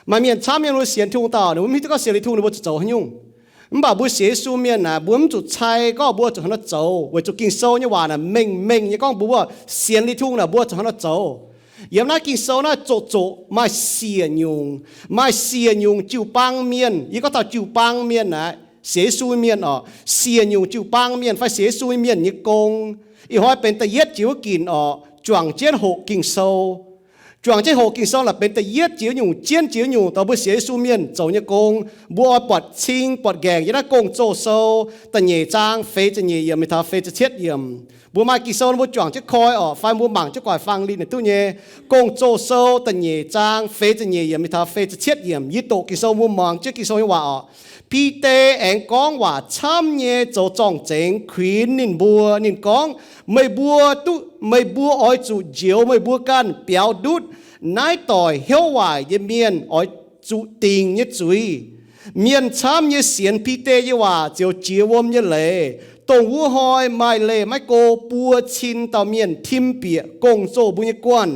Maaih mienh camv nyei, ninh mbuo sienx Tin-Hungh dauh, ninh mbuo mv hiuv duqv gorngv sienx liuz Tin-Hungh ninh mbuo zuqc zoux haaix nyungc. Mv baac mbuo sienx Yesu mienh naaic, mbuo mv zuqc cai gorngv mbuo zuqc haaix nor zoux, weic zuqc Ging-Sou nyei waac naaic mengh mengh nyei gorngv mbuo sienx liuz Tin-Hungh naaic mbuo zuqc haaix nor zoux. Yiem naaiv Ging-Sou naaiv zoqc zoqc maaih siec nyungc, maaih siec nyungc jiu-baang mienh, yie gorngv taux jiu-baang mienh naaic, sienx Yesu mienh orqc, siec nyungc jiu-baang mienh fai sienx Yesu mienh nyei gong, ih hnoi benx da'yietv jiex wuov ginc orqc, juangc jienv hoqc Ging-Sou. Juangc jienv hoqc Ging-Sou naaic benx da'yietv jiex nyungc, jienv jiex nyungc dorh mbuo sienx Yesu mienh zoux nyei gong. Mbuo oix buatc cing buatc nqaengc yiem naaiv Gong-Zoh Sou da'nyeic zaang feix ziepc nyeic yiemc mingh taux feix ziepc cietv yiemc. Mbuo maaih Ging-Sou mbuo juangc jienv koi orqc, fai mbuo mangc jienv guaix fang linh naaic duqv nyei. Gong-Zoh Sou da'nyeic zaang feix ziepc nyeic yiemc mingh taux feix ziepc cietv yiemc. Yie doqc Ging-Sou mbuo muangx jienv Ging-Sou nyei waac orqc. Bide aengx gorngv waac camv nyei zoux zorng-zengx kuinx ninh mbuo. Ninh gorngv, meih mbuo duqv, meih mbuo oix zuqc njoux meih mbuo ganh biaux ndutv naaiv doic hnyouv waaic nyei mienh oix zuqc dingc nyei zuiz. Mienh camv nyei sienx Bide nyei waac ziouc jiex wuom nyei leiz, dongh wuov hnoi maaih leih maiv go buo cin dauh mienh tim bieqc gong-zoh mbuo nyei guanh.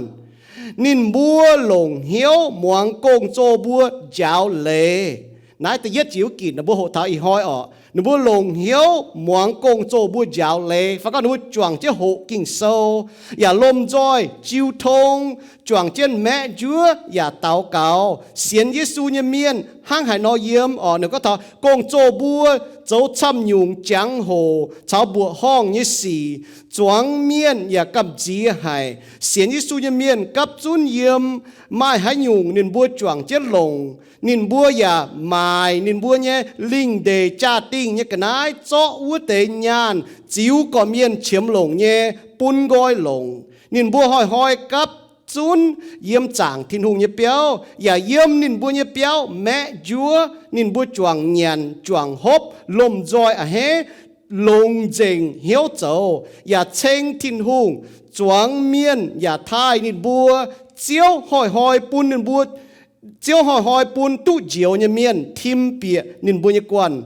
Ninh mbuo longc hnyouv muangx gong-zoh mbuo njaaux leiz. Naaiv da'yietv jiex wuov ginc ninh mbuo hoqc taux ih hnoi orqc. Ninh mbuo longc hnyouv muangx gong-zoh mbuo njaaux leiz, fai gorngv ninh mbuo juangc jienv hoqc Ging-Sou, yaac lomh nzoih jiu tong, juangc jienv maeqv njuov yaac daux gaux, sienx Yesu nyei mienh hnangv haaix nor yiem orqc. Ninh gorngv taux gong-zoh mbuo zoux camv nyungc jangx-hoc caux mbuoqc horngh nyei sic, zuangx mienh yaac gamh nziex haic. Sienx Yesu nyei mienh gapv zunv yiem maaih haaix nyungc ninh mbuo juangc jienv longc. Ninh mbuo yaac maaic ninh mbuo nyei lingh ndeic jaa-dingh nyei ga'naaiv zorqv wuov deix nyaanh ziux gorqv-mienh qiemx longc nyei bun nqoi longc. Ninh mbuo hnoi-hnoi gapv zunv yiem zaangc Tin-Hungh nyei biauv, yaac yiem ninh mbuo nyei biauv maeqv njuov. Ninh mbuo juangc nyanc juangc hopv, lomh nzoih a'hneiv, longx nzengc hnyouv zoux, yaac ceng Tin-Hungh, zuangx mienh yaac taaih ninh mbuo. Ziouv hnoi-hnoi bun ninh mbuo, Ziouv hnoi-hnoi bun duqv njoux nyei mienh tim bieqc ninh mbuo nyei guanh.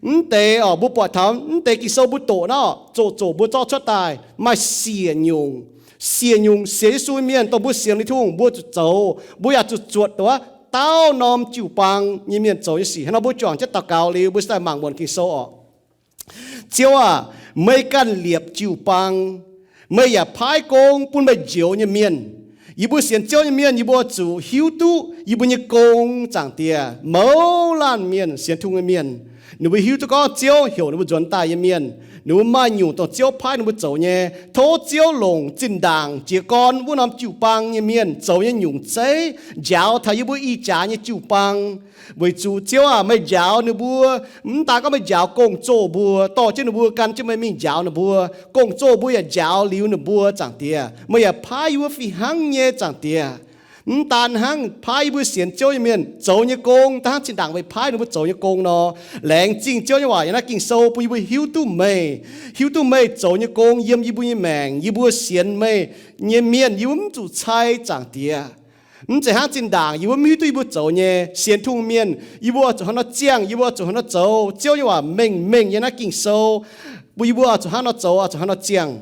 Mv deix orqc, mbuo buatc taux mv deix Ging-Sou mbuo doqc naaiv orqc, zoqc zoqc mbuo zorqv cuotv daaih maaih siec nyungc. Siec nyungc sienx Yesu mienh, dongh mbuo sienx liuz Tin-Hungh mbuo zuqc zoux, mbuo yaac zuqc zuotc duqv dauh norm jiu-baang nyei mienh zoux nyei sic. Hnangv nor mbuo juangc jienv daux gaux liuz, mbuo se daaih mangc muonc Ging-Sou orqc. Ziouv aah, meih ganh liepc jiu-baang, meih yaac paaiv gong bun meih njoux nyei mienh. Yie mbuo sienx Ziouv nyei mienh, yie mbuo zuqc hiuv duqv yie mbuo nyei gong, Zaangc Diex. Mouz laanh mienh sienx Tin-Hungh nyei mienh, ninh mbuo hiuv duqv gorngv Ziouv heuc ninh mbuo nzuonx daaih nyei mienh. Ninh mbuo maaih nyungc dongh Ziouv paaiv ninh mbuo zoux nyei. Tov Ziouv longc zinh ndaangc jiez gorn wuov norm jiu-baang nyei mienh zoux nyei nyungc zeiv njaaux taux yie mbuo ih jaax nyei jiu-baang. Weic zuqc Ziouv aah, meih njaaux ninh mbuo, mv daan gorngv meih njaaux gong-zoh mbuo, dorh jienv ninh mbuo gan jienv meih mingh njaaux ninh mbuo. Gong-zoh mbuo yaac njaaux liuz ninh mbuo, Zaangc Diex. Meih yaac paaiv yie mbuo fih hnangv nyei, Zaangc Diex. Mv daan hnangv paaiv yie mbuo sienx Ziouv nyei mienh zoux nyei gong, daan hnangv zinh ndaangc meih paaiv ninh mbuo zoux nyei gong nor. Laengz zingh Ziouv nyei waac yiem naaiv Ging-Sou bun yie mbuo hiuv duqv meih, hiuv duqv meih zoux nyei gong yiem yie mbuo nyei maengc. Yie mbuo sienx meih nyei mienh, yie mbuo mv zuqc cai, Zaangc Diex. Mv zeiz hnangv zinh ndaangc yie mbuo mv hiuv duqv yie mbuo zoux nyei. Sienx Tin-Hungh mienh, yie mbuo oix zuqc hnangv nor ziangh, yie mbuo oix zuqc hnangv nor zoux. Ziouv nyei waac mengh mengh yiem naaiv Ging-Sou bun yie mbuo oix zuqc hnangv nor zoux, oix zuqc hnangv nor ziangh.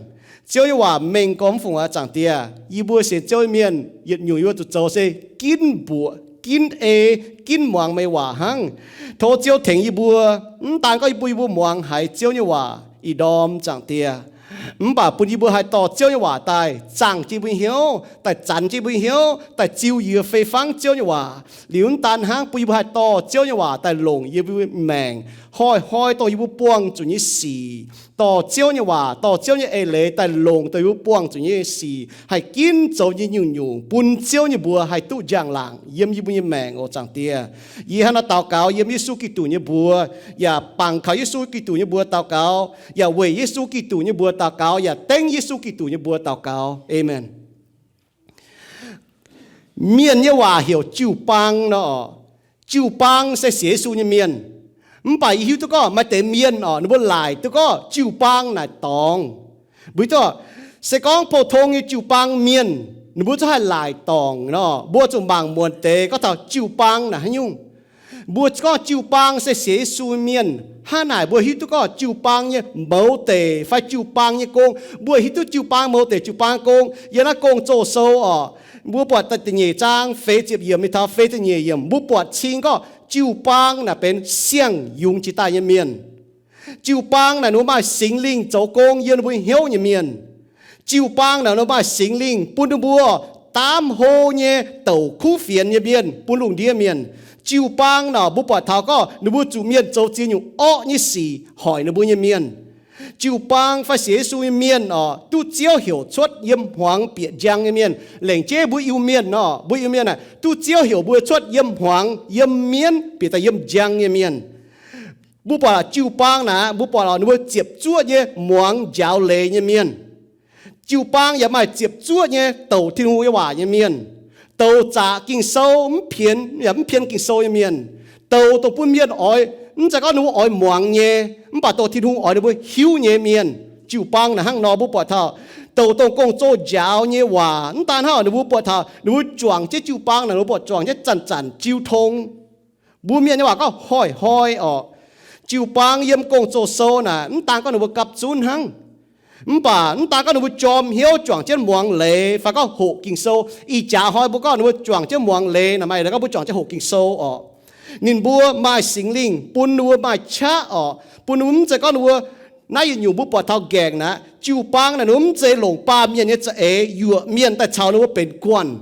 Ziouv nyei waac mengh gorngv mv fungc aqv, Zaangc Diex. Yie mbuo sienx Ziouv nyei mienh yietc nyungc yie mbuo zuqc zoux se ginv mbuoqc, ginv ei, ginv muangx meih waac hnangv. Tov Ziouv tengx yie mbuo, mv daan gorngv yie mbuo, yie mbuo muangx haiz Ziouv nyei waac ih ndorm, Zaangc Diex, mv baac bun yie mbuo haih dorh Ziouv nyei waac daaih zaangh jienv yie mbuo nyei hnyouv, daaih zanx jienv yie mbuo nyei hnyouv, daaih ziux yie mbuo fei fangv Ziouv nyei waac. Liuz mv daan hnangv, bun yie mbuo haih dorh Ziouv nyei waac daaih longc yie mbuo maengc, hnoi-hnoi dongh yie mbuo buangh zuqc nyei sic, dorh Ziouv nyei waac, dorh Ziouv nyei eix leiz daaih longc dongh yie mbuo buangh zuqc nyei sic, haih ginv zoux nyei nyungc-nyungc bun Ziouv nyei mbuox haih duqv njang-laangc yiem yie mbuo nyei maengc oc, Zaangc Diex. Yie hnangv naaiv daux gaux yiem Yesu Giduc nyei mbuox, yaac bangc kaux Yesu Giduc nyei mbuox daux gaux, yaac weic Yesu Giduc nyei mbuox daux gaux, yaac dengv Yesu Giduc nyei mbuox daux gaux. Aamen. Mienh nyei waac heuc jiu-baang nor, jiu-baang se sienx Yesu nyei mienh. Mv baac yie hiuv duqv gorngv maaih deix mienh orqc, ninh mbuo laaic duqv gorngv jiu-baang naaic dorngx. Mbuo hiuv duqv, se gorngv pou-tong nyei jiu-baang mienh, ninh mbuo zungv haih laaic dorngc nor. Mbuo zuqc mangc muonc deix gorngv taux jiu-baang naaic haaix nyungc. Mbuo gorngv jiu-baang se sienx Yesu mienh, hnangv naaic mbuo hiuv duqv gorngv jiu-baang nyei mouz deic fai jiu-baang nyei gong. Mbuo hiuv duqv jiu-baang mouz deic, jiu-baang gong. Yiem naaiv Gong-Zoh sou orqc, Mbuo buatc da'nyeic zaang feix ziepc yiemc mingh taux feix ziepc nyeic yiemc, mbuo buatc cing gorngv jiu-baang naaic benx siang-yungz jiex daaih nyei mienh. Jiu-baang naaic ninh mbuo maaih Singx Lingh zoux gong yiem ninh mbuo hnyouv nyei mienh. Jiu-baang naaic ninh mbuo maaih Singx Lingh bun ninh mbuo daamv hlo nyei douc kuv fienx nyei mienh bun lungh ndiev mienh. Jiu-baang naaic mbuo buatc taux gorngv ninh mbuo zuqc mienh zoux ziex nyungc orqv nyei sic hoic ninh mbuo nyei mienh. Jiu-baang fai sienx Yesu nyei mienh oc, duqv Ziouv heuc cuotv yiem hmuangx bieqc njang nyei mienh. Laengz jienv mbuo Iu-Mienh nor, mbuo Iu-Mienh naaic duqv Ziouv heuc mbuo cuotv yiem hmuangx, yiem mienv bieqc daaih yiem njang nyei mienh. Mbuo buatc jiu-baang naaic, mbuo buatc ninh mbuo ziepc zuoqv nyei muangx njaaux leiz nyei mienh. Jiu-baang yaac maaih ziepc zuoqv nyei douc Tin-Hungh nyei waac nyei mienh, douc zaqc Ging-Sou mv pienx yaac mv pien Ging-Sou nyei mienh, douc dongh bun mienh oix, mv zeiz gorngv ninh mbuo oix muangx nyei, mv baac dongh Tin-Hungh oix ninh mbuo hiuv nyei mienh. Jiu-baang naaic hnangv nor mbuo buatc taux, douc dongh gong-zoh njaaux nyei waac, mv daan hnangv, ninh mbuo buatc taux ninh mbuo juangc jienv jiu-baang naaic, ninh mbuo buatc juangc jienv zanc-zanc jiu tong. Mbuo mienh nyei waac gorngv hnoi-hnoi orqc. Jiu-baang yiem gong-zoh sou naaic, mv daan gorngv ninh mbuo gapv zunv hnangv, mv baac mv daan gorngv ninh mbuo jorm hnyouv juangc jienv muangx leiz fai gorngv hoqc Ging-Sou. Ih jaax hnoi mbuo gorngv ninh mbuo juangc jienv muangx leiz naaic, maaih gorngv mbuo juangc jienv hoqc Ging-Sou orqc. Ninh mbuo maaih Singx Lingh bun ninh mbuo maaih qaqv orqc, bun ninh mbuo mv zeiz gorngv ninh mbuo, naaiv yietc nyungc mbuo buatc taux nqaengc naaic, jiu-baang naaic ninh mbuo mv zeiz longc baamh mienh nyei za'eix yuoqc mienh daaih caux ninh mbuo benx guanh.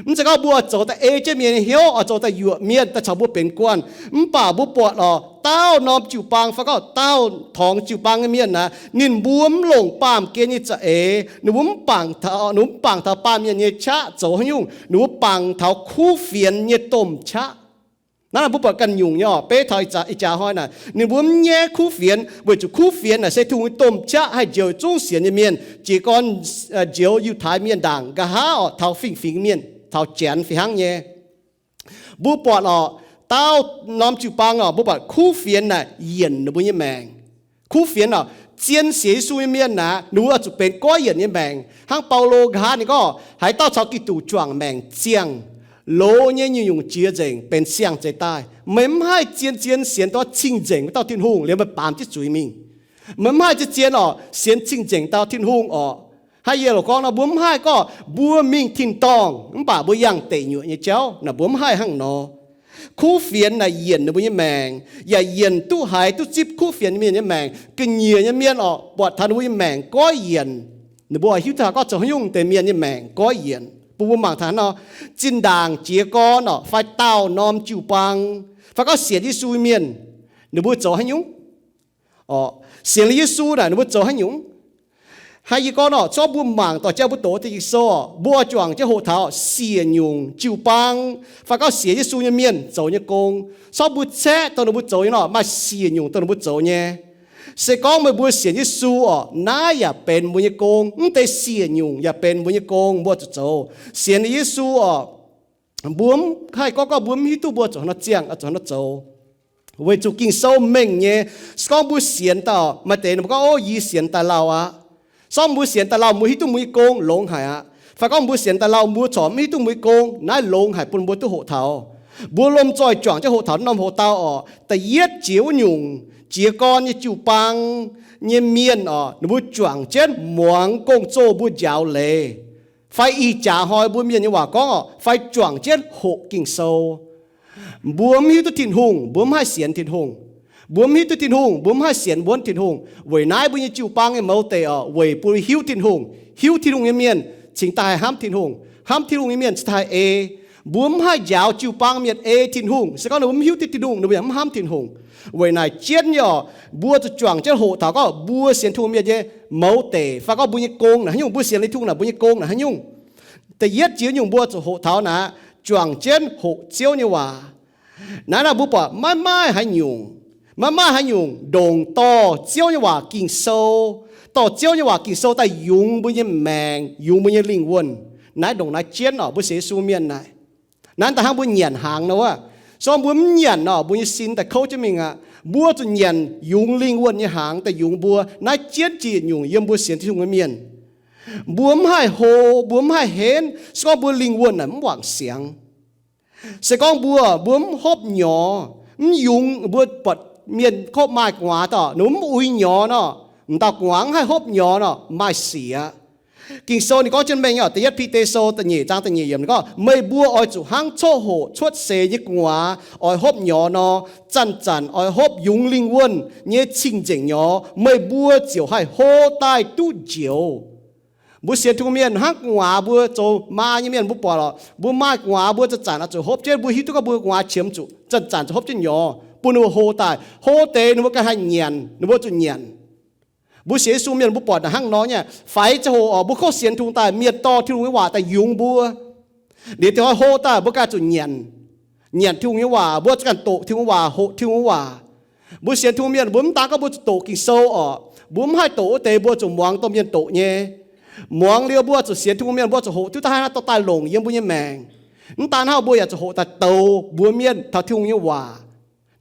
Mv zeiz gorngv mbuo oix zoux daaih ei jienv mienh nyei hnyouv, oix zoux daaih yuoqc mienh daaih caux mbuo benx guanh. Mv baac mbuo buatc lorqc, daauh norm jiu-baang fai gorngv daauh torngx jiu-baang nyei mienh naaic, ninh mbuo mv longc baamh gen nyei za'eix, ninh mbuo mv bangc taux, ninh mbuo mv bangc taux baamh mienh nyei qaqv zoux haaix nyungc, ninh mbuo bangc taux kuv fienx nyei domh qaqv. Naaiv mbuo buatc ganh nyungc nyei orqc, beiv taux ih jaax hnoi naaic ninh mbuo mv nyaiv kuv fienx, weic zuqc kuv fienx naaic se Tin-Hungh nyei domh qaqv haih njoux zungv sienx nyei mienh, jiez gorn njoux Yiutai Mienh ndaangc, nqa'haav orqc taux fingx-fingx mienh taux janx fih hnangv nyei. Mbuo buatc orqc, daauh norm jiu-baang orqc, mbuo buatc kuv fienx naaic yienc ninh mbuo nyei maengc. Kuv fienx orqc, zien sienx Yesu nyei mienh naaic, ninh mbuo oix zuqc benx goiv yienc nyei maengc. Hnangv Baulo nqa'haav ninh gorngv, haaix dauh caux Giduc juangc maengc ziangh, loz nyei nyungc-nyungc jiex nzengc, benx siang-zeix daaih. Meih mv haih zien-zien sienx duqv cing-nzengc wuov dauh Tin-Hungh liuz meih baamz jienv zuiz mingh. Meih mv haih zien-zien orqc sienx cing-nzengc dauh Tin-Hungh orqc. Hnangv yie loz gorngv nor, mbuo mv haih gorngv mbuo mingh tin-dorngh mv baac mbuo yangh deic nyuoqc nyei jauv naaic, mbuo mv haih hnangv nor. Kuv fienx naaic yienc ninh mbuo nyei maengc, yaac yienc duqv haiz duqv zipv kuv fienx mienh nyei maengc. Ga'nyiec nyei mienh orqc, buatc taux ninh mbuo nyei maengc goiv yienc, ninh mbuo oix hiuv duqv haaix gorngv zoux haaix nyungc deix mienh nyei maengc goiv yienc. Bun mbuo mangc taux hnangv nor, zinh ndaangc jiez gorn orqc, fai daauh norm jiu-baang, fai gorngv sienx Yesu mienh, ninh mbuo zoux haaix nyungc? Orqc, sienx liuz Yesu naaic ninh mbuo zoux haaix nyungc? Hnangv yie gorngv orqc, corc mbuo mangc dorh jauv mbuo doqc Ging-Sou orqc, mbuo oix juangc jienv hoqc taux siec nyungc jiu-baang fai gorngv sienx Yesu nyei mienh zoux nyei gong. Corc mbuo caeqv dongh ninh mbuo zoux nyei nor, maaih siec nyungc dongh ninh mbuo zoux nyei. Se gorngv meih mbuo sienx Yesu orqc, naaiv yaac benx mbuo nyei gong. Mv deix siec nyungc yaac benx mbuo nyei gong mbuo zuqc zoux. Sienx liuz Yesu orqc, mbuo mv haih gorngv gorngv mbuo mv hiuv duqv mbuo zuqc haaix nor ziangh, zuqc haaix nor zoux. Weic zuqc Ging-Sou mengh nyei. Se gorngv mbuo sienx daaih, maaih deix ninh mbuo gorngv, ov, yie sienx daaih lauh aqv. Se gorngv mbuo sienx daaih lauh, mbuo hiuv duqv mbuo nyei gong longx haic aqv. Fai gorngv mbuo sienx daaih lauh, mbuo corc mv hiuv duqv mbuo nyei gong, naaiv longx haic bun mbuo duqv hoqc taux. Mbuo lomh nzoih juangc jienv hoqc taux norm hoc-dauh orqc, da'yietv jiex wuov nyungc jiez gorn nyei jiu-baang nyei mienh orqc, ninh mbuo juangc jienv muangx gong-zoh mbuo njaaux leiz. Fai ih jaax hnoi mbuo mienh nyei waac gorngv orqc, fai juangc jienv hoqc Ging-Sou. Mbuo mv hiuv duqv Tin-Hungh, mbuo mv haih sienx Tin-Hungh. Mbuo mv hiuv duqv Tin-Hungh, mbuo mv haih sienx wuonv Tin-Hungh. Weic naaiv mbuo nyei jiu-baang nyei mouz deic orqc, weic bun hiuv Tin-Hungh, hiuv Tin-Hungh nyei mienh cingx daaih haih hnamv Tin-Hungh. Hnamv Tin-Hungh nyei mienh cingx daaih haih ei. Mbuo mv haih njaaux jiu-baang mienh ei Tin-Hungh. Se gorngv ninh mbuo mv hiuv duqv Tin-Hungh, ninh mbuo yaac mv hnamv Tin-Hungh. Weic naaic jienv nyei orqc, mbuo zuqc juangc jienv hoqc taux gorngv mbuo sienx Tin-Hungh mienh nyei mouz deic fai gorngv mbuo nyei gong naaic haaix nyungc, mbuo sienx liuz Tin-Hungh naaic mbuo nyei gong naaic haaix nyungc. Da'yietv jiex nyungc mbuo zuqc hoqc taux naaic, juangc jienv hoqc Ziouv nyei waac. Naaiv naaic mbuo buatc maiv maaih haaix nyungc, maiv maaih haaix nyungc ndongc dorh Ziouv nyei waac Ging-Sou, dorh Ziouv nyei waac Ging-Sou daaih yungz mbuo nyei maengc, yungz mbuo nyei lingh wuonh. Naaiv ndongc naaiv jienv orqc, mbuo sienx Yesu mienh naaic. Naaiv da'hnangv mbuo nyanc hnaangx nor wuov. Se gorngv mbuo mv nyanc orqc, mbuo nyei sin daaih kouv jienv mingh aqv. Mbuo zuqc nyanc yungz lingh wuonh nyei hnaangx daaih yungz mbuo. Naaiv jienv jiex nyungc yiem mbuo sienx Tin-Hungh nyei mienh. Mbuo mv haih hlo, mbuo mv haih henv, se gorngv mbuo lingh wuonh naaic mv wangc siangx. Se gorngv mbuo, mbuo mv hopv nyorx, mv yungz, mbuo buatc mienh kov maaih gu'nguaaz daaih, ninh mbuo mv uix nyorx nor, m'dauh gu'nguaaz mv haih hopv nyorx nor, maaih sic aqv. Ging-Sou ninh gorngv jienv mengh nyei, Da'yietv Bide Sou da'nyeic zaang da'nyeic yiemc ninh gorngv, Meih mbuo oix zuqc hnangv coqv hoqc cuotv seix nyei gu'nguaaz oix hopv nyorx nor, zanc-zanc oix hopv yungz lingh wuonh nyei cing-nzengc nyorx, meih mbuo ziouc haih hlo daaih duqv njoux. Mbuo sienx Tin-Hungh mienh hnangv gu'nguaaz, mbuo zoux maa nyei mienh mbuo buatc lorqc, mbuo maaih gu'nguaaz mbuo zanc-zanc oix zuqc hopv jienv, mbuo hiuv duqv gorngv mbuo gu'nguaaz qiemx zuqc zanc-zanc zuqc hopv jienv nyorx bun ninh mbuo hlo daaih. Hlo deix ninh mbuo ganh haih nyanc, ninh mbuo zuqc nyanc. Mbuo sienx Yesu mienh mbuo buatc naaic hnangv nor nyei, faix ziangh hoc oc, mbuo kov sienx Tin-Hungh daaih, mienh dorh Tin-Hungh nyei waac daaih yungz mbuo. Liuz deix haaix hlo daaih mbuo ganh zuqc nyanc, nyanc Tin-Hungh nyei waac, mbuo zuqc ganh doqc Tin-Hungh waac, hoqc Tin-Hungh nyei waac. Mbuo sienx Tin-Hungh mienh mbuo mv daan gorngv mbuo zuqc doqc Ging-Sou oc, mbuo mv haih doqc wuov deix mbuo zuqc muangx domh mienh doqc nyei. Muangx liuz mbuo zuqc sienx Tin-Hungh mienh mbuo zuqc hoqc duqv daaih haaix nor dorh daaih longc yiem mbuo nyei maengc. Mv daan hnangv, mbuo yaac zuqc hoqc daaih doux mbuox mienh taux Tin-Hungh nyei waac.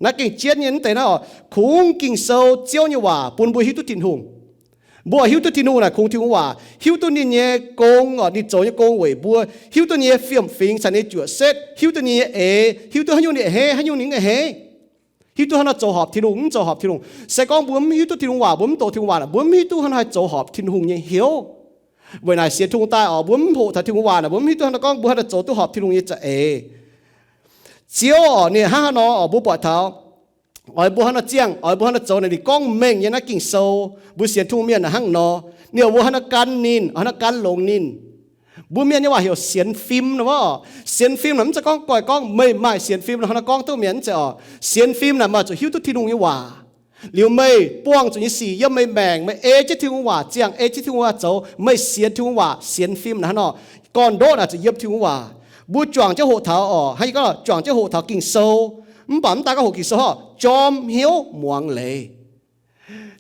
Naaiv gengh jienv nyei mv deix naaiv oc, kungx Ging-Sou Ziouv nyei waac bun mbuo hiuv duqv Tin-Hungh. Mbuo hiuv duqv Tin-Hungh naaic kungx Tin-Hungh waac, hiuv duqv ninh nyei gong oc, ninh zoux nyei gong weic mbuo, hiuv duqv ninh nyei fiem-fingx caux ninh nyei juoqc setv, hiuv duqv ninh nyei eix, hiuv duqv haaix nyungc ninh a'hneiv, haaix nyungc ninh mv a'hneiv. Hiuv duqv haaix nor zoux horpc Tin-Hungh, mv zoux horpc Tin-Hungh. Se gorngv mbuo mv hiuv duqv Tin-Hungh waac, mbuo mv doqc Tin-Hungh waac naaic, mbuo mv hiuv duqv haaix nor haih zoux horpc Tin-Hungh nyei hnyouv. Weic naaic sienx Tin-Hungh daaih oc, mbuo mv hoqc taux Tin-Hungh waac naaic, mbuo mv hiuv duqv haaix nor gorngv mbuo haih daaih zoux duqv horpc Tin-Hungh nyei za'eix. Ziouv oc, ninh hnangv haaix nor oc, mbuo buatc taux oix mbuo hnangv haaix nor ziangh, oix mbuo hnangv haaix nor zoux naaic, ninh gorngv mengh nyei naaiv Ging-Sou. Mbuo sienx Tin-Hungh mienh naaic hnangv nor, ninh oix mbuo hnangv haaix nor gan ninh, oix hnangv haaix nor gan longx ninh. Mbuo mienh nyei waac heuc sienx fim nor oc. Sienx fim naaic mv zeiz gorngv goiv gorngv meih maaih sienx fim nor hnangv haaix nor gorngv duqv mienh, mv zeiz oc. Sienx fim naaic maaih zuqc hiuv duqv Tin-Hungh nyei waac. Liuz meih buangh zuqc nyei sic yiem meih maengc, meih ei jienv Tin-Hungh waac ziangh, ei jienv Tin-Hungh waac zoux, meih sienx Tin-Hungh waac, sienx fim naaic hnangv nor, gorn-ndoqv naaic zuqc yiem Tin-Hungh waac. Mbuo juangc jienv hoqc taux oc, hnangv yie gorngv juangc jienv hoqc taux Ging-Sou, mv baac mv daan gorngv hoqc Ging-Sou oc, jorm hnyouv muangx leiz.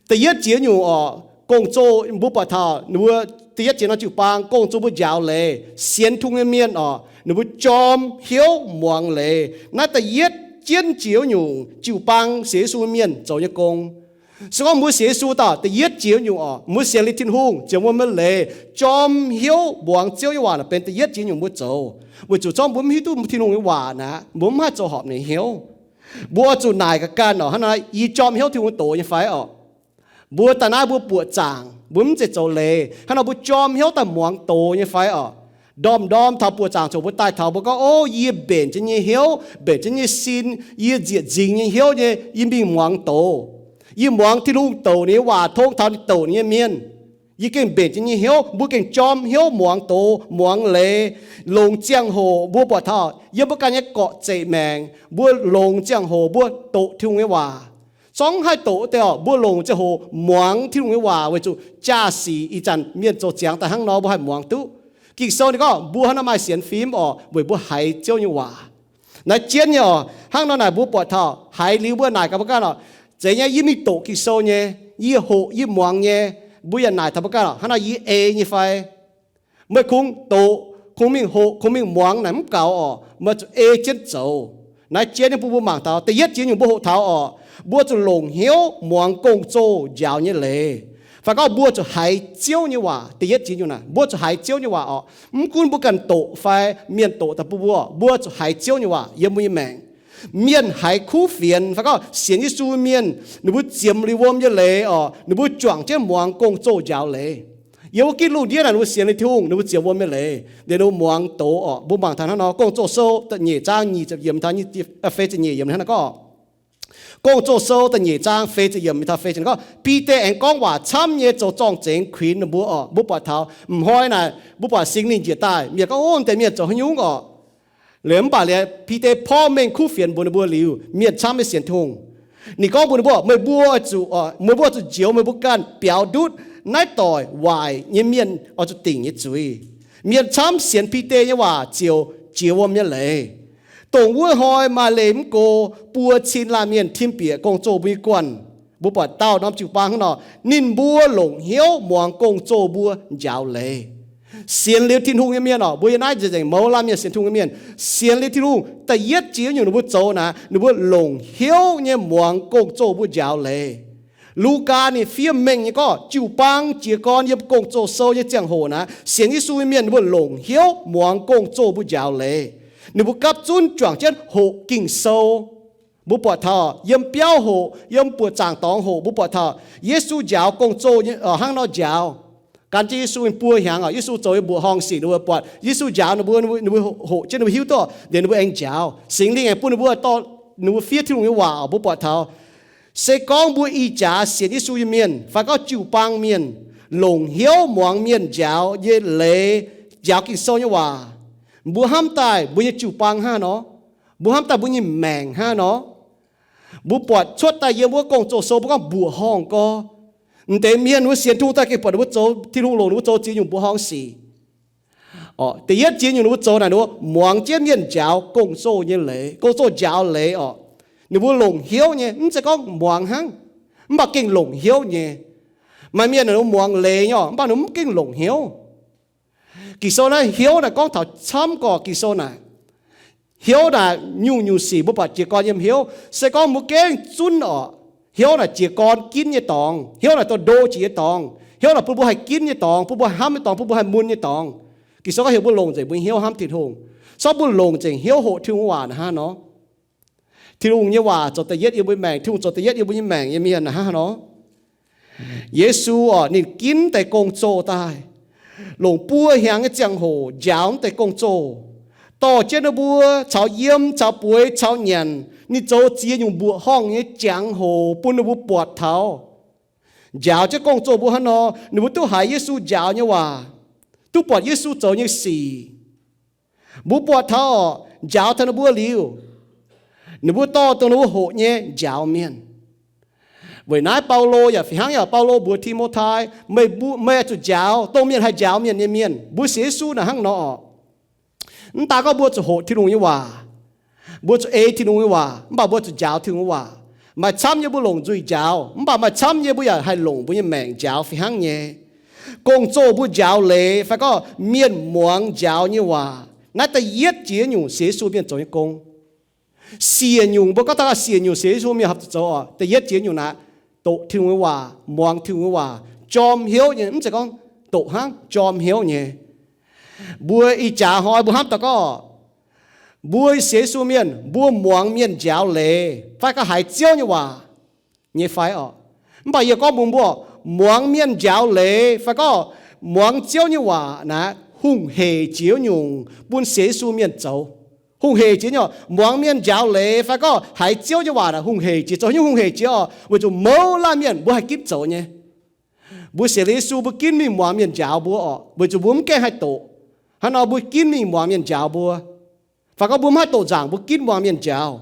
Da'yietv jiex nyungc oc, gong-zoh mbuo buatc taux ninh mbuo da'yietv jiex norm jiu-baang gong-zoh mbuo njaaux leiz, sienx Tin-Hungh nyei mienh oc, ninh mbuo jorm hnyouv muangx leiz. Naaiv da'yietv jienv jiex nyungc jiu-baang sienx Yesu mienh zoux nyei gong. Se gorngv mbuo sienx Yesu dauh da'yietv jiex nyungc oc, mbuo sienx liuz Tin-Hungh ziouc wuom nyei leiz, jorm hnyouv muangx Ziouv nyei waac naaic benx da'yietv jiex nyungc mbuo zoux. Weic zuqc zorngv mbuo mv hiuv duqv Tin-Hungh nyei waac naaic, mbuo mv haih zoux horpc ninh hnyouv. Mbuo oix zuqc naaic ga'ganh oc, hnangv naaic, yie jorm hnyouv Tin-Hungh doz nyei fai oc? Mbuo daaih naaiv mbuo buoqc zaangc, mbuo mv zeiz zoux leiz. Hnangv nor mbuo jorm hnyouv daaih muangx doz nyei fai oc? Ndorm-ndorm taux buoqc zaangc coc mbuo daaih taux mbuo gorngv, O, yie mbenc jienv nyei hnyouv, mbenc jienv nyei sin, yie nzieqc nzingx nyei hnyouv nyei, yie mingh muangx doz. Yie muangx Tin-Hungh douc ninh nyei waac, tong taux ninh douc ninh nyei mienh. Yie gengh mbenc jienv nyei hnyouv, mbuo gengh jorm hnyouv muangx doz, muangx leiz. Longc ziangh hoc mbuo buatc taux yiem mbuo ganh nyei gorqv-zeqc maengc, mbuo longc ziangh hoc mbuo doqc Tin-Hungh nyei waac. Zorngv haih doqc wuov deix oc, mbuo longc ziangh hoc muangx Tin-Hungh nyei waac weic zuqc jaa-sic ih zanc mienh zoux ziangx daaih hnangv nor mbuo haih muangx duqv. Ging-Sou ninh gorngv mbuo hnangv nor maaih sienx fim oc, weic mbuo haiz Ziouv nyei waac. Naaiv jienv nyei oc, hnangv nor naaic mbuo buatc taux haiz liuz mbuo naaic gaax mbuo ganh oc, Zeiz nyei, yie mingh doqc Ging-Sou nyei, yie hoqc yie muangx nyei. Mbuo yaac naaic taux mbuo ganh oc, hnangv nor yie ei nyei fai? Meih kungx doqc, kungx mingh hoqc, kungx mingh muangx naaic mv gaux oc, meih zuqc ei jienv zoux. Naaiv jienv nyei bun mbuo mangc taux da'yietv jiex nyungc mbuo hoqc taux oc, mbuo zuqc longc hnyouv muangx gong-zoh njaaux nyei leiz. Fai gorngv mbuo zuqc haiz Ziouv nyei waac. Da'yietv jiex nyungc naaic mbuo zuqc haiz Ziouv nyei waac oc. Mv gunv mbuo ganh doqc fai mienh doqc daaih bun mbuo, mbuo zuqc haiz Ziouv nyei waac yiem mbuo nyei maengc. Mienh haiz kuv fienx fai gorngv sienx Yesu mienh, ninh mbuo ziemx liuz wuom nyei leiz oc, ninh mbuo juangc jienv muangx gong-zoh njaaux leiz. Yiem wuov gitv lungh ndiev naaic ninh mbuo sienx liuz Tin-Hungh, ninh mbuo ziemx wuom nyei leiz, ninh mbuo muangx doz oc. Mbuo mangc taux hnangv nor, Gong-Zoh Sou da'nyeic zaang nyic ziepc yiemc taux feix ziepc nyeic yiemc hnangv naaiv gorngv. Gong-Zoh Sou da'nyeic zaang feix ziepc yiemc taux feix ziepc gorngv, Bide aengx gorngv waac camv nyei zoux zorng-zengx kuinx ninh mbuo oc. Mbuo buatc taux m'hnoi naaic, mbuo buatc Singx Lingh njiec daaih, mienh gorngv, O, deix mienh zoux haaix nyungc oc? Liuz mv baac liuz Bide porv mengh kuv fienx mbuox ninh mbuo liuz, mienh camv nyei sienx Tin-Hungh. Ninh gorngv mbuox ninh mbuo, Meih mbuo oix zuqc, meih mbuo oix zuqc njoux meih mbuo ganh biaux ndutv naaiv doic waaic nyei mienh oix zuqc dingc nyei zuiz. Mienh camv sienx Bide nyei waac ziouc jiex wuom nyei leiz. Dongh wuov hnoi maaih leih mv go buo cin laanh mienh tim bieqc gong-zoh mbuo nyei guanh. Mbuo buatc dauh norm jiu-baang hnangv nor, ninh mbuo longc hnyouv muangx gong-zoh mbuo njaaux leiz. Sienx liuz Tin-Hungh nyei mienh oc, mbuo yiem naaiv nzengc mouz laanh mienh sienx Tin-Hungh nyei mienh, sienx liuz Tin-Hungh da'yietv jiex nyungc ninh mbuo zoux naaic, ninh mbuo longc hnyouv nyei muangx gong-zoh mbuo njaaux leiz. Lugaa ninh fiev mengh nyei gorngv jiu-baang jiez gorn yiem Gong-Zoh Sou nyei ziangh hoc naaic, sienx Yesu nyei mienh ninh mbuo longc hnyouv muangx gong-zoh mbuo njaaux leiz. Ninh mbuo gapv zunv juangc jienv hoqc Ging-Sou. Mbuo buatc taux yiem biauv hoqc, yiem buoqc zaangc dorngx hoqc, mbuo buatc taux Yesu njaaux gong-zoh nyei hnangv nor njaaux. gan jienv Yesu nyei buo hnyangx oc. Yesu zoux nyei mbuoqc horngh sic ninh mbuo buatc, Yesu njaaux ninh mbuo, ninh mbuo hoqc jienv, ninh mbuo hiuv duqv, liuz ninh mbuo aengx njaaux. Singx Lingh aengx bun ninh mbuo dorh, ninh mbuo fiev Tin-Hungh nyei waac oc. Mbuo buatc taux, se gorngv mbuo ih jaax sienx Yesu nyei mienh fai gorngv jiu-baang mienh longc hnyouv muangx mienh njaaux nyei leiz, njaaux Ging-Sou nyei waac, mbuo hnamv daaih mbuo nyei jiu-baang hnangv nor, mbuo hnamv daaih mbuo nyei maengc hnangv nor. Mbuo buatc cuotv daaih yiem wuov Gong-Zoh sou mbuo gorngv mbuoqc horngh gorx, m'deix mienh wuov sienx Tin-Hungh daaih gengh buatc ninh mbuo zoux, Tin-Hungh longc ninh mbuo zoux ziex nyungc mbuoqc horngh sic. Da'yietv ziex nyungc ninh mbuo zoux naaic, ninh mbuo muangx jienv mienh njaaux gong-zoh nyei leiz, gong-zoh njaaux leiz oc. Ninh mbuo longc hnyouv nyei, mv zeiz gorngv muangx hnangv, mv baac gengh longc hnyouv nyei. Maaih mienh ninh mbuo muangx leiz nyei oc, mv baac ninh mbuo mv gengh longc hnyouv. Ging-Sou naaiv hnyouv naaic gorngv taux camv gorqv Ging-Sou naaic. Hnyouv naaic nyungc-nyungc sic mbuo buatc jiez gorn yiem hnyouv. Se gorngv mbuo gengh zunv oc, hnyouv naaic jiez gorn ginv nyei dorngx, hnyouv naaic dongh ndo jiex nyei dorngx, hnyouv naaic bun mbuo haih ginv nyei dorngx, bun mbuo haih hnamv nyei dorngx, bun mbuo haih mun nyei dorngx. Ging-Sou gorngv heuc mbuo longc nzengc mbuo nyei hnyouv hnamv Tin-Hungh. Se gorngv mbuo longc nzengc hnyouv hoqc Tin-Hungh waac naaic hnangv nor, Tin-Hungh nyei waac zoux da'yietv yiem mbuo maengc, Tin-Hungh zoux da'yietv yiem mbuo nyei maengc nyei mienh naaic hnangv nor. Yesu oc, ninh ginv deix gong-zoh daaih, longc buo hnyangx nyei ziangh hoc njaaux mv deix gong-zoh, dorh jienv ninh mbuo caux yiem caux bueix caux nyanc. Ninh zoux ziex nyungc mbuoqc horngh nyei jangx-hoc bun ninh mbuo buatc taux, njaaux jienv gong-zoh mbuo hnangv nor, ninh mbuo duqv haiz Yesu njaaux nyei waac, duqv buatc Yesu zoux nyei sic. Mbuo buatc taux oc, njaaux taux ninh mbuo liuz, ninh mbuo dorh dongh ninh mbuo hoqc nyei njaaux mienh. Weic naaiv Baulo yaac fih hnangv yaac Baulo mbuox Ti^mo^tai, meih, meih oix zuqc njaaux dongh mienh haih njaaux mienh nyei mienh. Mbuo sienx Yesu naaic hnangv nor oc. Mv daan gorngv mbuo zuqc hoqc Tin-Hungh nyei waac, mbuo zuqc ei Tin-Hungh nyei waac, mv baac mbuo zuqc njaaux Tin-Hungh nyei waac. Maaih camv nyei mbuo longc nzuih njaaux, mv baac maaih camv nyei mbuo yaac haih longc mbuo nyei maengc njaaux fih hnangv nyei. Gong-zoh mbuo njaaux leiz fai gorngv mienh muangx njaaux nyei waac, naaiv da'yietv jiex nyungc sienx Yesu mienh zoux nyei gong. Siec nyungc, mbuo gorngv taux siec nyungc sienx Yesu mienh horpc zuqc zoux oc. Da'yietv jiex nyungc naaic, doqc Tin-Hungh nyei waac, muangx Tin-Hungh nyei waac, jorm hnyouv nyei, mv zeiz gorngv doqc hnangv, jorm hnyouv nyei. Mbuo ih jaax hnoi mbuo hnamv daaih gorngv, mbuo sienx Yesu mienh mbuo muangx mienh njaaux leiz fai gorngv haiz Ziouv nyei waac nyei fai oc. Mv baac yie gorngv mbuox mbuo, muangx mienh njaaux leiz fai gorngv muangx Ziouv nyei waac naaic hungh heic jiex nyungc bun sienx Yesu mienh zoux. Hungh heic jiex nyungc, muangx mienh njaaux leiz fai gorngv haiz Ziouv nyei waac naaic hungh heic jiex. Zoux nyungc hungh heic jiex oc, weic zuqc mouz laanh mienh mbuo haih ginv zoux nyei. Mbuo sienx Yesu mbuo ginv mingh muangx mienh njaaux mbuo oc, weic zuqc mbuo mv gaengh haih doqc. Hnangv nor mbuo ginv mingh muangx mienh njaaux mbuo. Fai gorngv mbuo mv haih doqc nzaangc mbuo ginv muangx mienh njaaux.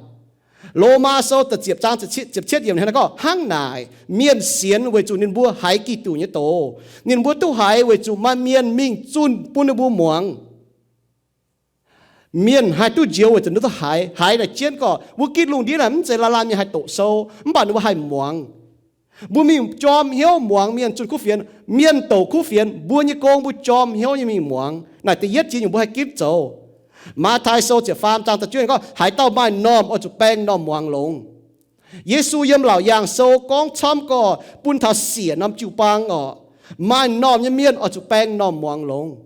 Lomaa Sou da'ziepc zaang ziepc cietv yiemc hnangv naaiv gorngv, hnangv naaic mienh sienx weic zuqc ninh mbuo haiz Giduc nyei doz. Ninh mbuo duqv haiz weic zuqc maaih mienh mingh zunh bun ninh mbuo muangx. Mienh haih duqv njoux weic zuqc ninh duqv haiz. Haiz naaic jienv gorqv wuov gitv lungh ndiev naaic mv zeiz laanh laanh mienh haih doqc sou, mv baac ninh mbuo haih muangx. Mbuo mingh jorm hnyouv muangx mienh zunh kuv fienx. Mienh douc kuv fienx, mbuo nyei gong mbuo jorm hnyouv nyei mingh muangx. Naaic da'yietv jiex nyungc mbuo haih ginv zoux. Matv^tai Sou ziepc faam zaang da'juov gorngv, haaix dauh maaih normh oix zuqc baeng normh muangx longx. Yesu yiem Laauc Yaangh Sou gorngv camv gorqv bun taux siec norm jiu-baang oc, maaih normh nyei mienh oix zuqc baeng normh muangx longx.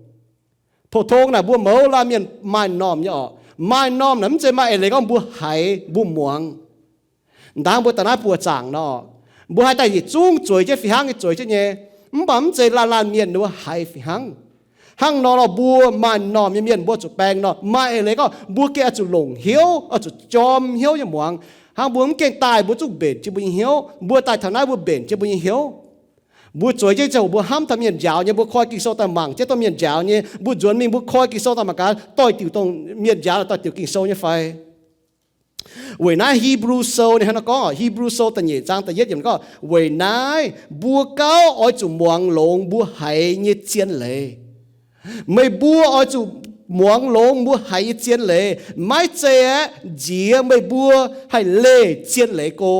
Pou-tong naaic mbuo mouz laanh mienh maaih normh nyei oc. Maaih normh naaic mv zeiz maaih eix leiz gorngv mbuo haiz mbuo muangx. Ndaangc mbuo daaih naaiv buoz-zaangc nor, mbuo haiz daaih yietc zungv zueiz jienv fih hnangv nyei, zueiz jienv nyei. Mv baac mv zeiz laanh laanh mienh ninh mbuo haiz fih hnangv. Hnangv nor nor mbuo maaih normh nyei mienh mbuo zuqc baeng normh. Maaih eix leiz gorngv mbuo gengh oix zuqc longc hnyouv, oix zuqc jorm hnyouv nyei muangx. Hnangv mbuo mv gengh daaih mbuo zungv mbenc jienv mbuo nyei hnyouv. Mbuo daaih taux naaiv mbuo mbenc jienv mbuo nyei hnyouv. Mbuo zueiz jienv ziangh hoc mbuo hnamv taux mienh njaaux nyei, mbuo koi Ging-Sou daaih mangc jienv dongh mienh njaaux nyei. Mbuo nzuonx mingh mbuo koi Ging-Sou daaih mangc gaax doix-diuc dongh mienh njaaux, doix-diuc Ging-Sou nyei fai. Weic naaiv Hebrew Sou ninh hnangv naaiv gorngv, Hebrew Sou da'nyeic zaang da'yietv yiemc gorngv, weic naaiv mbuo gauh oix zuqc muangx longx mbuo haiz nyei zien leiz. Meih mbuo oix zuqc muangx longx mbuo haiz nyei zien leiz, maiv zeiz aeqv, nziex meih mbuo haih leih zien leiz go.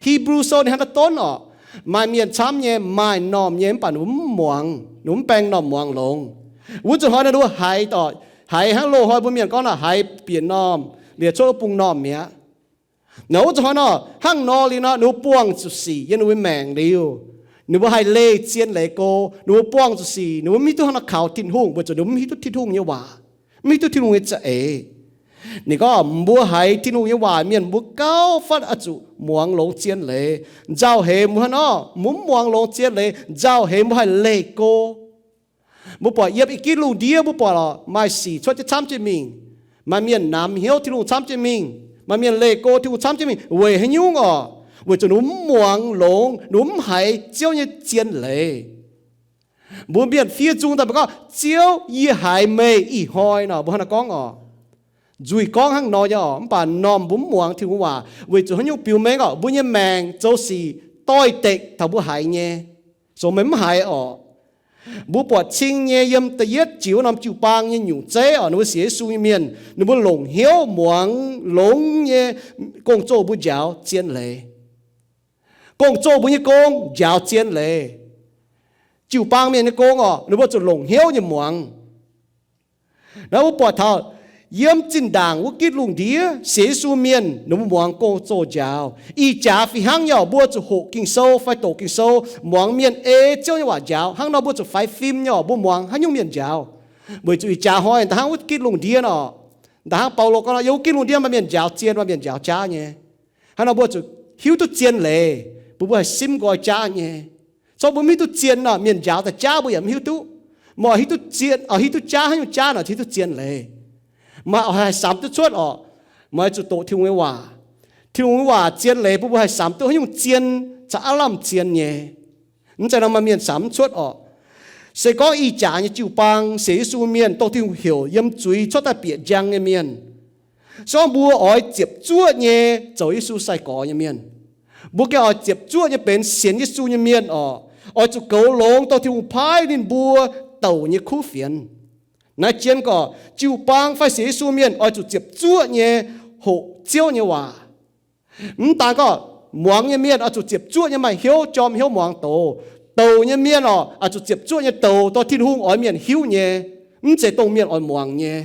Hebrew Sou ninh hnangv naaiv donv oc. Maaih mienh camv nyei maaih normh nyei mv baac ninh mbuo mv muangx, ninh mbuo mv baeng normh muangx longx. Wuov zanc hnoi ninh mbuo haiz, haiz hnangv loz-hnoi mbuo mienh gorngv nor, haiz bieqc normh liuz cuotv wuov bung normh mi'aqv. Nor wuov zanc hnoi nor, hnangv nor liuz nor, ninh mbuo buangh zuqc sic yiem ninh mbuo maengc liuz, ninh mbuo haih leih zien leiz go. Ninh mbuo buangh zuqc sic, ninh mbuo mv hiuv duqv hnangv nor kaux Tin-Hungh, weic zuqc ninh mbuo mv hiuv duqv Tin-Hungh nyei waac, mv hiuv duqv Tin-Hungh nyei za'eix. Ninh gorngv mbuo haiz Tin-Hungh nyei waac mienh mbuo gauh fatv oix zuqc muangx longx zien leiz. Nzauh heix mbuo hnangv nor, mbuo mv muangx longx zien leiz, nzauh heix mbuo haih leih go. Mbuo buatc yiem i gitv lungh ndiev mbuo buatc lorqc, maaih sic cuotv jienv camv jienv mingh. Maaih mienh namx hnyouv Tin-Hungh camv jienv mingh. Maaih mienh leih go Tin-Hungh camv jienv mingh. Weic haaix nyungc orqc? Weic zuqc ninh mbuo mv muangx longx, ninh mbuo mv haiz Ziouv nyei zien leiz. Mbuo mienh fiev nzung daaih mbuo gorngv, Ziouv, yie haiz meih ih hnoi nor, mbuo hnangv naaiv gorngv orqc. Nzuih gorngv hnangv nor nyei orqc, mv baac m'normh mbuo mv muangx Tin-Hungh waac weic zuqc haaix nyungc biux mengh orqc, mbuo nyei maengc zoux sic doix-dekc taux mbuo haiz nyei, zoux meih mv haiz orqc. Mbuo buatc cing nyei yiem da'yietv jiex wuov norm jiu-baang nyei nyungc zeiv orqc, ninh mbuo sienx Yesu nyei mienh, ninh mbuo longc hnyouv muangx longx nyei gong-zoh mbuo njaaux zien leiz. Gong-zoh mbuo nyei gong njaaux zien leiz. Jiu-baang mienh nyei gong orqc, ninh mbuo zuqc longc hnyouv nyei muangx. Naaiv mbuo buatc taux yiem zinh ndaangc wuov gitv lungh ndiev sienx Yesu mienh ninh mbuo muangx gong-zoh njaaux. Ih jaax fih hnangv nyei orqc, mbuo zuqc hoqc Ging-Sou fai doqc Ging-Sou, muangx mienh ei Ziouv nyei waac njaaux. Hnangv nor mbuo zuqc faix fim nyei orqc, mbuo muangx haaix nyungc mienh njaaux. Weic zuqc ih jaax hnoi da'hnangv wuov gitv lungh ndiev nor, da'hnangv Baulo gorngv nor, yiem wuov gitv lungh ndiev maaih mienh njaaux zien, maaih mienh njaaux jaav nyei. Hnangv nor mbuo zuqc hiuv duqv zien leiz, mbuo mbuo haih simv nqoi jaav nyei. Corc mbuo mv hiuv duqv zien nor, mienh njaaux daaih jaav mbuo yaac mv hiuv duqv. Meih hiuv duqv zien, hiuv duqv jaav, haaix nyungc jaav nor hiuv duqv zien leiz. Meih oix haih samx duqv cuotv orqc, meih zuqc doqc Tin-Hungh nyei waac. Tin-Hungh nyei waac zien leiz bun mbuo haih samx duqv haaix nyungc zien caux aav lamh zien nyei. Mv zeiz nor maaih mienh samx mv cuotv orqc. Se gorngv ih jaax nyei jiu-baang sienx Yesu mienh dongh Tin-Hungh heuc yiem zuiz cuotv daaih bieqc njang nyei mienh, se gorngv mbuo oix ziepc zuoqv nyei zoux Yesu sai-gorx nyei mienh, mbuo gengh oix ziepc zuoqv nyei benx sienx Yesu nyei mienh orqc. Oix zuqc goux longx dongh Tin-Hungh paaiv ninh mbuo douc nyei kuv fienx. Naaiv jien gorqc jiu-baang fai sienx Yesu mienh oix zuqc ziepc zuoqv nyei hoqc Ziouv nyei waac. Mv daan gorngv muangx nyei mienh oix zuqc ziepc zuoqv nyei maaih hnyouv jorm hnyouv muangx doz. Douc nyei mienh orqc, oix zuqc ziepc zuoqv nyei douc dongh Tin-Hungh oix mienh hiuv nyei, mv zeiz dongh mienh oix muangx nyei.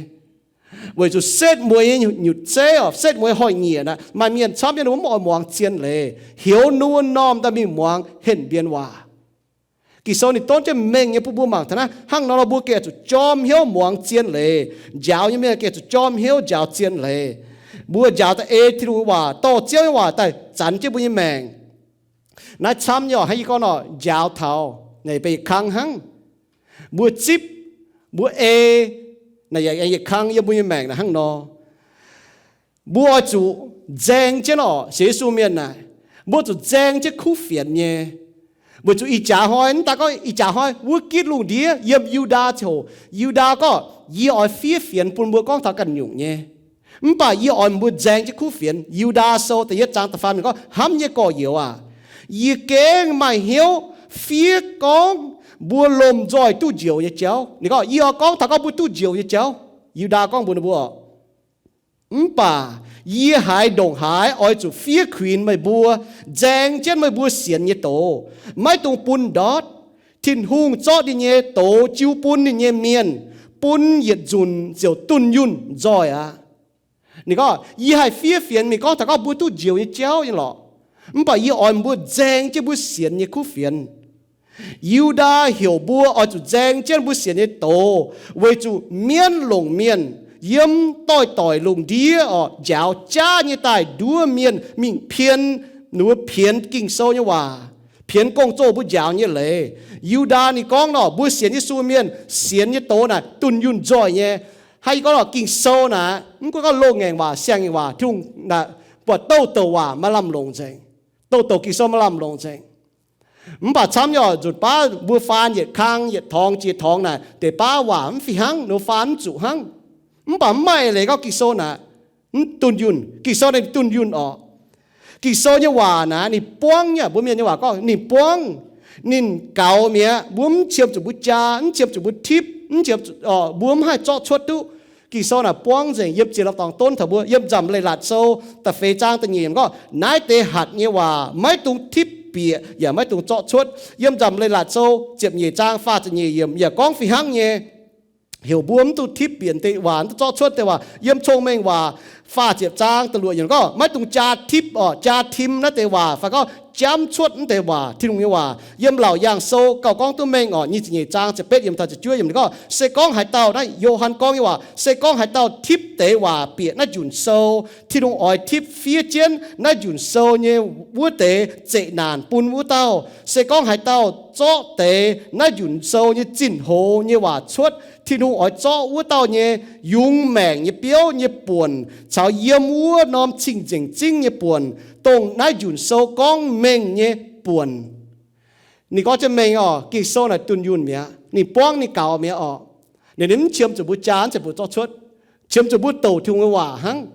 Weic zuqc setv mueiz nyei nyutc zeiv orqc, setv mueiz hoic nyieqc naaic, maaih mienh camv nyei ninh mbuo mv oix muangx zien leiz, heuc ninh mbuo normh daaih mingh muangx henh mbienx waac. Ging-Sou ninh donv jienv mengh nyei bun mbuo mangc taux naaiv. Hnangv nor nor mbuo gengh zuqc jorm hnyouv muangx zien leiz. Njaaux nyei mienh gengh zuqc jorm hnyouv njaaux zien leiz. Mbuo njaaux daaih ei Tin-Hungh waac, dorh Ziouv nyei waac daaih zanx jienv mbuo nyei maengc. Naaiv camv nyei orqc, hnangv yie gorngv nor, njaaux taux naaic benx yietc kang hnangv. Mbuo zipv, mbuo ei, naaic yaac aengx yietc kang yiem mbuo nyei maengc naaic hnangv nor. Mbuo oix zuqc nzaeng jienv orqc, sienx Yesu mienh naaic, mbuo zuqc nzaeng jienv kuv fienx nyei. Weic zuqc ih jaax hnoi, mv daan gorngv ih jaax hnoi wuov gitv lungh ndiev yiem Yu^ndaa ziangh hoc, Yu^ndaa gorngv, Yie oix fiev fienx bun mbuo gorngv taux ganh nyungc nyei. Mv baac yie oix mbuo nzaeng jienv kuv fienx. Yu^ndaa Sou da'yietv zaang da'faam ninh gorngv, Hnamv nyei gorx-youz aac, yie gengh maaih hnyouv fiev gorngv mbuo lomh nzoih duqv njoux nyei jauv. Ninh gorngv, Yie oix gorngv taux gorngv mbuo duqv njoux nyei jauv. Yu^ndaa gorngv mbuox ninh mbuo, Mv baac yie haiz ndongc haaix oix zuqc fiev kuinx meih mbuo, nzaeng jienv meih mbuo sienx nyei doz, maiv dungx bun ndortv. Tin-Hungh zorqv ninh nyei doz jiu bun ninh nyei mienh, bun yietc nzunc ziouc dunh yunh nzoih aqv. Ninh gorngv, Yie haih fiev fienx mingh gorngv taux gorngv mbuo duqv njoux nyei jauv nyei lorqc. Mv baac yie oix mbuo nzaeng jienv mbuo sienx nyei kuv fienx. Yu^ndaa heuc mbuo oix zuqc nzaeng jienv mbuo sienx nyei doz, weic zuqc mienv longc mienh yiem doix-doix lungh ndiev orqc, njaaux jaav nyei daaih nduov mienh mingh pien, ninh mbuo pienx Ging-Sou nyei waac, pienx gong-zoh mbuo njaaux nyei leiz. Yu^ndaa ninh gorngv nor, mbuo sienx Yesu mienh sienx nyei doz naaic dunh yunh nzoih nyei. Hnangv yie gorngv nor, Ging-Sou naaic mv gunv gorngv loz-ngaengc waac, siang-ngaengc waac, Tin-Hungh naaic buatc douh douc waac maaih lamh longc nzengc. Douh douc Ging-Sou maaih lamh longc nzengc. Mv baac camv nyei orqc, nzunc baav mbuo faan yietc kang yietc torngx jiex torngx naaic, deix baav waac mv fih hnangv, ninh mbuo faan mv zuqc hnangv. Mv baac mv maaih eix leiz gorngv Ging-Sou naaic mv dunh yunh. Ging-Sou naaic ninh dunh yunh orqc. Ging-Sou nyei waac naaic ninh buangv nyei, mbuo mienh nyei waac gorngv ninh buangv, ninh gaux mi'aqv. Mbuo mv qiemx zuqc mbuo jaa, mv qiemx zuqc mbuo tipv, mv qiemx zuqc, mbuo mv haih zorqv cuotv duqv. Ging-Sou naaic buangv nzengc. Yiem ziex lorh dorngx donv taux mbuo, yiem Nzamc Leiz-Latc Sou da'feix zaang da'nyeic yiemc gorngv, Naaiv deix hatc nyei waac maiv dungx tipv bieqc yaac maiv dungx zorqv cuotv. Yiem Nzamc Leiz-Latc Sou ziepc nyeic zaang faah ziepc nyeic yiemc yaac gorngv fih hnangv nyei. Heuc mbuo mv dungx tipv bieqc deix waac, mv dungx zorqv cuotv deix waac. Yiem Cong-Mengh Waac faah ziepc zaang da'luoqc yiemc gorngv, maiv dungx jaa tipv oc, jaa tim naaiv deix waac, fai gorngv jamv cuotv naaiv deix waac, Tin-Hungh nyei waac. Yiem Laauc Yaangh Sou gauh gorngv duqv mengh oc, nyic ziepc nyeic zaang ziepc betv yiemc taux ziepc juov yiemc gorngv, se gorngv haaix dauh, naaiv Yo^han gorngv nyei waac, se gorngv haaix dauh tipv deix waac bieqc naaiv njunc sou, Tin-Hungh oix tipv fiev jienv naaiv njunc sou nyei wuov deix zeqc naanc bun wuov dauh. Se gorngv haaix dauh zorqv deix naaiv njunc sou nyei zinh hoz nyei waac cuotv, Tin-Hungh oix zorqv wuov dauh nyei yungz maengc nyei biouv nyei buonc caux yiem wuov norm cing-nzengc zingv nyei buonc, dongh naaiv njunc sou gorngv mengh nyei buonc. Ninh gorngv jienv mengh oc, Ging-Sou naaic dunh yunh mi'aqv. Ninh buangv ninh gaux mi'aqv oc. Ninh, ninh mv qiemx zuqc mbuo jaa, mv zeiz mbuo zorqv cuotv. Qiemx zuqc mbuo douc Tin-Hungh nyei waac hnangv.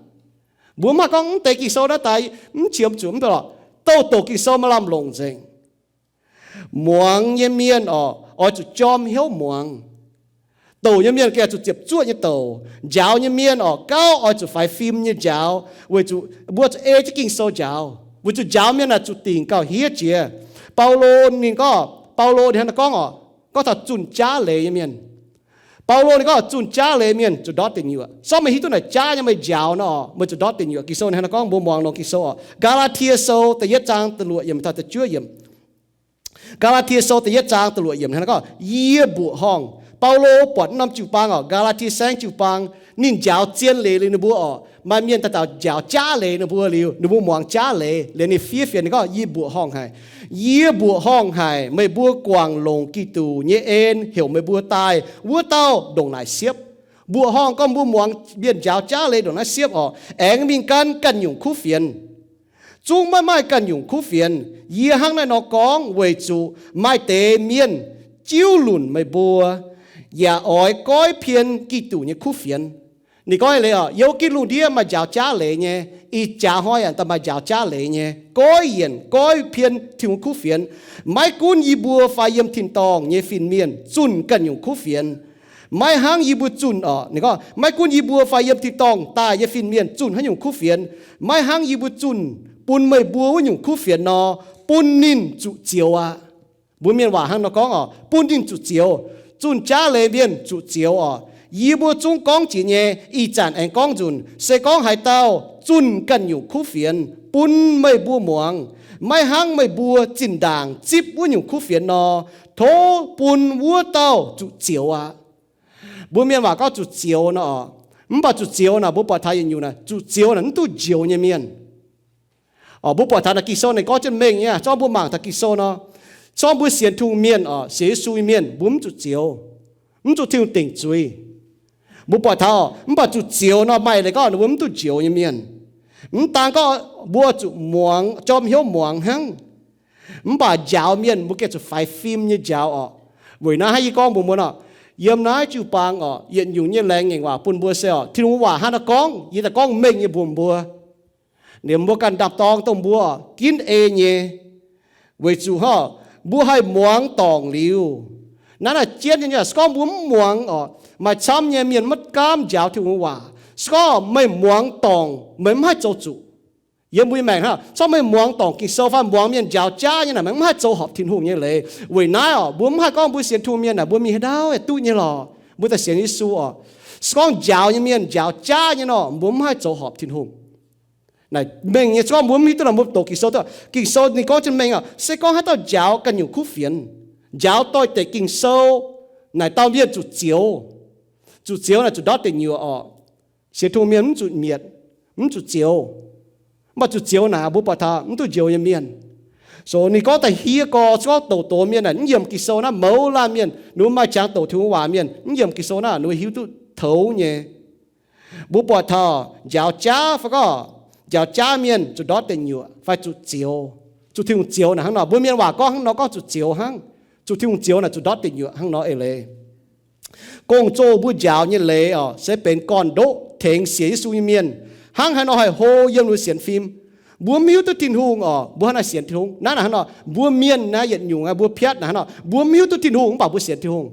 Mbuo mv haih gorngv mv deix Ging-Sou naaiv daaih mv qiemx zuqc, mv baac lorqc, douc douc Ging-Sou maaih lamh longc nzengc. Muangx nyei mienh oc, oix zuqc jorm hnyouv muangx. Douc nyei mienh gengh zuqc ziepc zuoqv nyei douc. Njaaux nyei mienh oc, gauh oix zuqc faix fim nyei njaaux, weic zuqc mbuo zuqc ei jienv Ging-Sou njaaux. Weic zuqc njaaux mienh naaic zuqc dingc gauh hiev jiex. Baulo ninh gorngv, Baulo ninh hnangv naaiv gorngv oc, gorngv taux zunh jaav leiz nyei mienh. Baulo ninh gorngv zunh jaav leiz mienh zuqc ndortv deic nyuoqc. Sorng meih hiuv duqv naaic jaav nyei meih njaaux nor oc, meih zuqc ndortv deic nyuoqc. Ging-Sou ninh hnangv naaiv gorngv, mbuo muangx longx Ging-Sou oc. Gaa^laa^tie Sou da'yietv zaang da'luoqc yiemc taux da'juov yiemc. Gaa^laa^tie Sou da'yietv zaang da'luoqc yiemc hnangv naaiv gorngv, yie mbuoqc horngh. Baulo buatc norm jiu-baang oc, Gaa^laa^tie Saengv jiu-baang, ninh njaaux zien leiz liuz ninh mbuo oc. Maaih mienh daaih daux njaaux jaav leiz ninh mbuo liuz, ninh mbuo muangx jaav leiz liuz ninh fiev fienx ninh gorngv, yie mbuoqc horngh haic. Yie mbuoqc horngh haic meih mbuo guangc longc Giduc nyei en heuc meih mbuo daaih wuov dauh ndongc naaic siepv. Mbuoqc horngh gorngv mbuo muangx mienh njaaux jaav leiz ndongc naaiv siepv oc, aengx mingh gan ganh nyungc kuv fienx. Zungv maiv maaih ganh nyungc kuv fienx. Yie hnangv naaiv nor gorngv weic zuqc maaih deix mienh jiuv lunc meih mbuo, yaac oix goiv pien Giduc nyei kuv fienx. Ninh gorngv leiz oc, yiem Giduc ndiev maaih njaaux jaav leiz nyei, ih jaax hnoi yaac daaih maaih njaaux jaav leiz nyei, goiv yienc goiv pien Tin-Hungh kuv fienx. Maiv gunv yie mbuo fai yiem tin-dorngh nyei fin-mienh zunh ganh nyungc kuv fienx. Maiv hnangv yie mbuo zunh oc, ninh gorngv, maiv gunv yie mbuo fai yiem tin-dorngh daaih nyei fin-mienh zunh haaix nyungc kuv fienx, maiv hnangv yie mbuo zunh bun meih mbuo wuov nyungc kuv fienx nor, bun ninh zuqc zioux aqv. Mbuo mienh waac hnangv nor gorngv oc, bun ninh zuqc zioux. Zunh jaav leiz mienh zuqc zioux oc. Yie mbuo zungv gorngv jiex nyei, ih zanc aengx gorngv nzunc, se gorngv haaix dauh zunh ganh nyungc kuv fienx bun meih mbuo muangx, maiv hnangv meih mbuo zinh ndaangc zipv wuov nyungc kuv fienx nor, tov bun wuov dauh zuqc zioux aqv. Mbuo mienh waac gorngv zuqc zioux nor oc. Mv baac zuqc zioux naaic mbuo buatc taux yietc nyungc naaic, zuqc zioux naaic mv duqv njoux nyei mienh. Oc, mbuo buatc taux naaic Ging-Sou naaic gorngv jienv mengh nyei, zorngv mbuo mangc taux Ging-Sou nor, zorngv mbuo sienx Tin-Hungh mienh oc, sienx Yesu nyei mienh, mbuo mv zuqc zioux, mv zuqc Tin-Hungh dingc zuiz. Mbuo buatc taux, mv baac zuqc zioux nor maaih leiz gorngv ninh mbuo mv duqv njoux nyei mienh. Mv daan gorngv mbuo zuqc muangx, jorm hnyouv muangx hnangv, mv baac njaaux mienh mbuo gengh zuqc faix fim nyei njaaux oc. Weic naaiv hnangv yie gorngv mbuox mbuo nor, yiem naaiv jiu-baang oc, yietc nyungc nyei laengz ngaengc waac bun mbuo se oc, Tin-Hungh waac hnangv naaiv gorngv, yie daaih gorngv mengh nyei mbuox mbuo. Liemh mbuo ganh ndapv-dorng dongh mbuo ginv ei nyei, weic zuqc hnangv mbuo haih muangx dorngc liuz. Naaiv naaic jienv nyei, se gorngv mbuo mv muangx oc, maaih camv nyei mienh maiv gaamv njaaux Tin-Hungh waac. Se gorngv meih muangx dorngc, meih mv haih zoux zuqc. Yiem mbuo nyei maengc hnangv, se gorngv meih muangx dorngc Ging-Sou fai muangx mienh njaaux jaav nyei naaic, meih mv haih zoux horpc Tin-Hungh nyei leiz. Weic naaiv oc, mbuo mv haih gorngv mbuo sienx Tin-Hungh mienh naaic, mbuo mingh haaix ndau yaac duqv nyei lorqc. Mbuo daaih sienx Yesu oc, se gorngv njaaux nyei mienh njaaux jaav nyei nor, mbuo mv haih zoux horpc Tin-Hungh. Naaic mengh nyei, se gorngv mbuo mv hiuv duqv nor, mbuo doqc Ging-Sou, Ging-Sou ninh gorngv jienv mengh oc, se gorngv haaix dauh njaaux ganh nyungc kuv fienx, njaaux doix-dekc Ging-Sou, naaic dauh mienh zuqc zioux. Zuqc zioux naaic zuqc ndortv deic nyuoqc oc. Sienx Tin-Hungh mienh mv zuqc mietc, mv zuqc zioux. Mv baac zuqc zioux naaic mbuo buatc taux mv duqv njoux nyei mienh. So ninh gorngv da'hie gorx, se gorngv doqc doz mienh naaic mv yiemc Ging-Sou naaiv, mouz laanh mienh, ninh mbuo maaih qangx doqc Tin-Hungh waac mienh mv yiemc Ging-Sou naaiv, ninh mbuo hiuv duqv toux nyei. Mbuo buatc taux njaaux jaav fai gorngv njaaux jaav mienh zuqc ndortv deic nyuoqc fai zuqc zioux, zuqc Tin-Hungh zioux naaic hnangv nor. Mbuo mienh waac gorngv hnangv nor gorngv zuqc zioux hnangv. Zuqc Tin-Hungh zioux naaic zuqc ndortv deic nyuoqc hnangv nor eix leiz. Gong-zoh mbuo njaaux nyei leiz oc, se benx gorn-ndoqv tengx sienx Yesu nyei mienh. Hnangv haaix nor haih hlo yiem ninh sienx fim? Mbuo mv hiuv duqv Tin-Hungh oc, mbuo hnangv naaiv sienx Tin-Hungh. Naaiv naaic hnangv nor, mbuo mienh naaiv yietc nyungc aqv, mbuo piatv naaic hnangv nor, mbuo mv hiuv duqv Tin-Hungh mv baac mbuo sienx Tin-Hungh.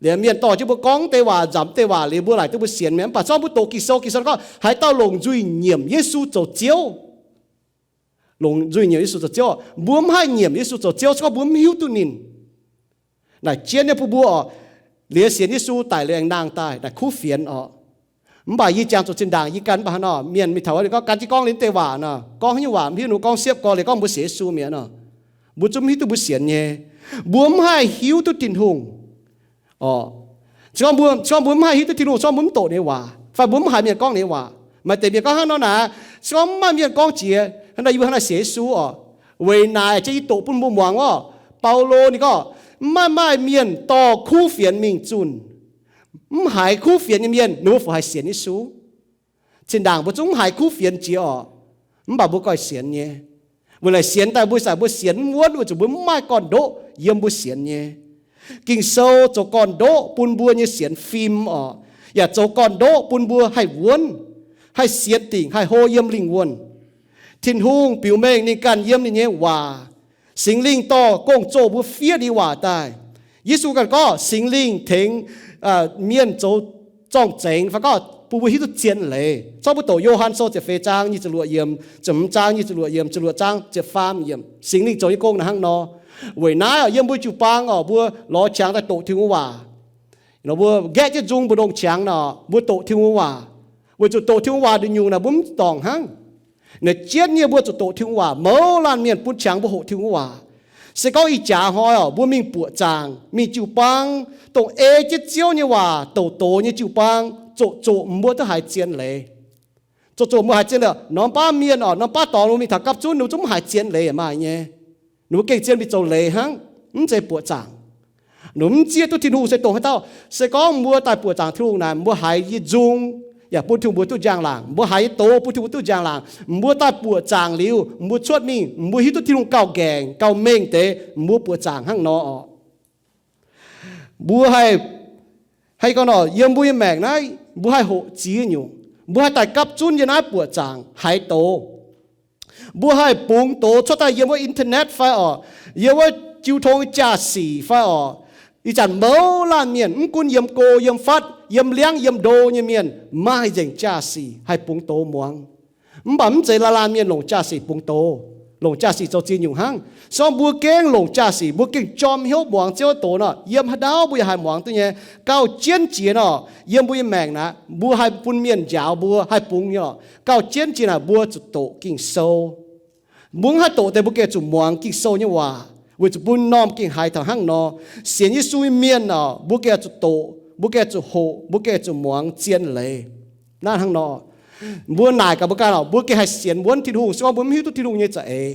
Liemh mienh dorh jienv mbuo gorngv deix waac, nzamc deix waac liuz, mbuo laaic duqv mbuo sienx mi'aqv. Mv baac zorngv mbuo doqc Ging-Sou, Ging-Sou gorngv haaix dauh longc nzuih nyiemc Yesu zoux Ziouv, longc nzuih nyiemc Yesu zoux Ziouv, mbuo mv haih nyiemc Yesu zoux Ziouv se gorngv mbuo mv hiuv duqv ninh. Naaic jienv nyei bun mbuo oc, liuz sienx Yesu daic liuz aengx nangh daaih naaic kuv fienx oc. Mv baac yie jangx zuqc zinh ndaangc yie gan mv baac hnangv nor, mienh mingh taux wuov ninh gorngv, Gan jienv gorngv liuz deix waac nor, gorngv haaix nyungc waac mv hiuv, ninh gorngv siepv gorx liuz gorngv mbuo sienx Yesu mi'aqv nor. Mbuo zungv mv hiuv duqv mbuo sienx nyei. Mbuo mv haih hiuv duqv Tin-Hungh. Se gorngv mbuo, se gorngv mbuo mv haih hiuv duqv Tin-Hungh, se gorngv mbuo mv doqc ninh nyei waac, fai mbuo mv haiz mienh gorngv ninh nyei waac. Maaih deix mienh gorngv hnangv nor naaic, se gorngv mv maaih mienh gorngv jiex, hnangv nor yie mbuo hnangv naaic sienx Yesu oc, weic naaic jienv yie doqc bun mbuo muangx orqc. Baulo ninh gorngv, mv maaih, maaih mienh dorh kuv fienx mingh zunh. Mv haiz kuv fienx nyei mienh, ninh mbuo fungc haih sienx Yesu? Zinh ndaangc mbuo zungv mv haiz kuv fienx jiex orqc, mv baac mbuo goiv sienx nyei. Weic naaic sienx daaih mbuo ih zanc mbuo sienx mv wuonv weic zuqc mbuo mv maaih gorn-ndoqv yiem mbuo sienx nyei. Ging-Sou zoux gorn-ndoqv bun mbuo nyei sienx fim orqc, yaac zoux gorn-ndoqv bun mbuo haih wuonv, haih sienx dingc, haih hlo yiem lingh wuonh. Tin-Hungh biux mengh ninh ganh yiem ninh nyei waac. Singx Lingh dorh gong-zoh mbuo fiev ninh nyei waac daaih. Yesu ganh gorngv Singx Lingh tengx mienh zoux zorng-zengx fai gorngv bun mbuo hiuv duqv zien leiz. Zorqv mbuo doqc Yo^han Sou ziepc feix zaang nyic ziepc luoqc yiemc, ziepc hmz zaang nyic ziepc luoqc yiemc, ziepc luoqc zaang ziepc faam yiemc. Singx Lingh zoux nyei gong naaiv hnangv nor. Weic naaiv yiem mbuo jiu-baang orqc, mbuo lorz qangx daaih doqc Tin-Hungh waac. Nor mbuo nqaeqv jienv nzung mbu'ndongx qangx nor, mbuo doqc Tin-Hungh waac. Weic zuqc doqc Tin-Hungh waac nduqc nyungc naaic mbuo mv dorngc hnangv. Naaiv jienv nyei mbuo zuqc doqc Tin-Hungh waac. Mouz laanh mienh bun qangx mbuo hoqc Tin-Hungh waac. Se gorngv ih jaax hnoi orqc, mbuo mingh buoqc zaangc, mingh jiu-baang, dongh ei jienv Ziouv nyei waac douc doz nyei jiu-baang, zoqc-zoqc mbuo duqv haiz zien leiz. Zoqc-zoqc mbuo haiz zien leiz. Norm baav mienh orqc, norm baav dorngx mbuo mingh taux gapv zunv ninh mbuo zungv mv haiz zien leiz maaih nyei. Ninh mbuo gengh zien mingh zoux leiz hnangv, mv zeiz buoqc zaangc. Ninh mbuo mv zieqv duqv Tin-Hungh se dongh haaix dauh. Se gorngv mbuo daaih buoqc zaangc Tin-Hungh naaic, mbuo haiz yie nzung yaac bun Tin-Hungh mbuo duqv njang-laangc. Mbuo haiz yie doz bun Tin-Hungh mbuo duqv njang-laangc. Mbuo daaih buoqc zaangc liuz, mbuo cuotv mingh, mbuo hiuv duqv Tin-Hungh gauh nqaengc gauh mengh deix, mbuo buoqc zaangc hnangv nor orqc. Mbuo haih, haih gorngv nor, yiem mbuo nyei maengc naaiv mbuo haih hoqc ziex nyungc. Mbuo haih daaih gapv zunv yiem naaiv buoqc zaangc haiz doz. Mbuo haih bungx doz cuotv daaih yiem wuov internet fai orqc, yiem wuov jiu tong jaa-sic fai orqc. Ih zanc mouz laanh mienh mv gunv yiem go yiem fatv, yiem liangv yiem ndo nyei mienh maaih nzengc jaa-sic haih bungx doz muangx. Mv baac mv zeiz laanh laanh mienh longc jaa-sic bungx doz. Longc jaa-sic zoux ziex nyungc hnangv. Se gorngv mbuo gengh longc jaa-sic, mbuo gengh jorm hnyouv muangx Ziouv doz nor, yiem haaix ndau mbuo yaac haih muangx duqv nyei. Gauh jienv jiex nor, yiem mbuo nyei maengc naaic, mbuo haih bun mienh njaaux mbuo, haih bungx nyei orqc. Gauh jienv jiex naaic mbuo zuqc doqc Ging-Sou. Mbuo mv haih doqc deix mbuo gengh zuqc muangx Ging-Sou nyei waac, weic zuqc mbuo norm gengh haiz taux hnangv nor. Sienx Yesu nyei mienh orqc, mbuo gengh zuqc doqc, mbuo gengh zuqc hoqc, mbuo gengh zuqc muangx zien leiz. Naaiv hnangv nor, mbuo naaic gaax mbuo ganh orqc, mbuo gengh haih sienx wuonv Tin-Hungh se gorngv mbuo mv hiuv duqv Tin-Hungh nyei za'eix,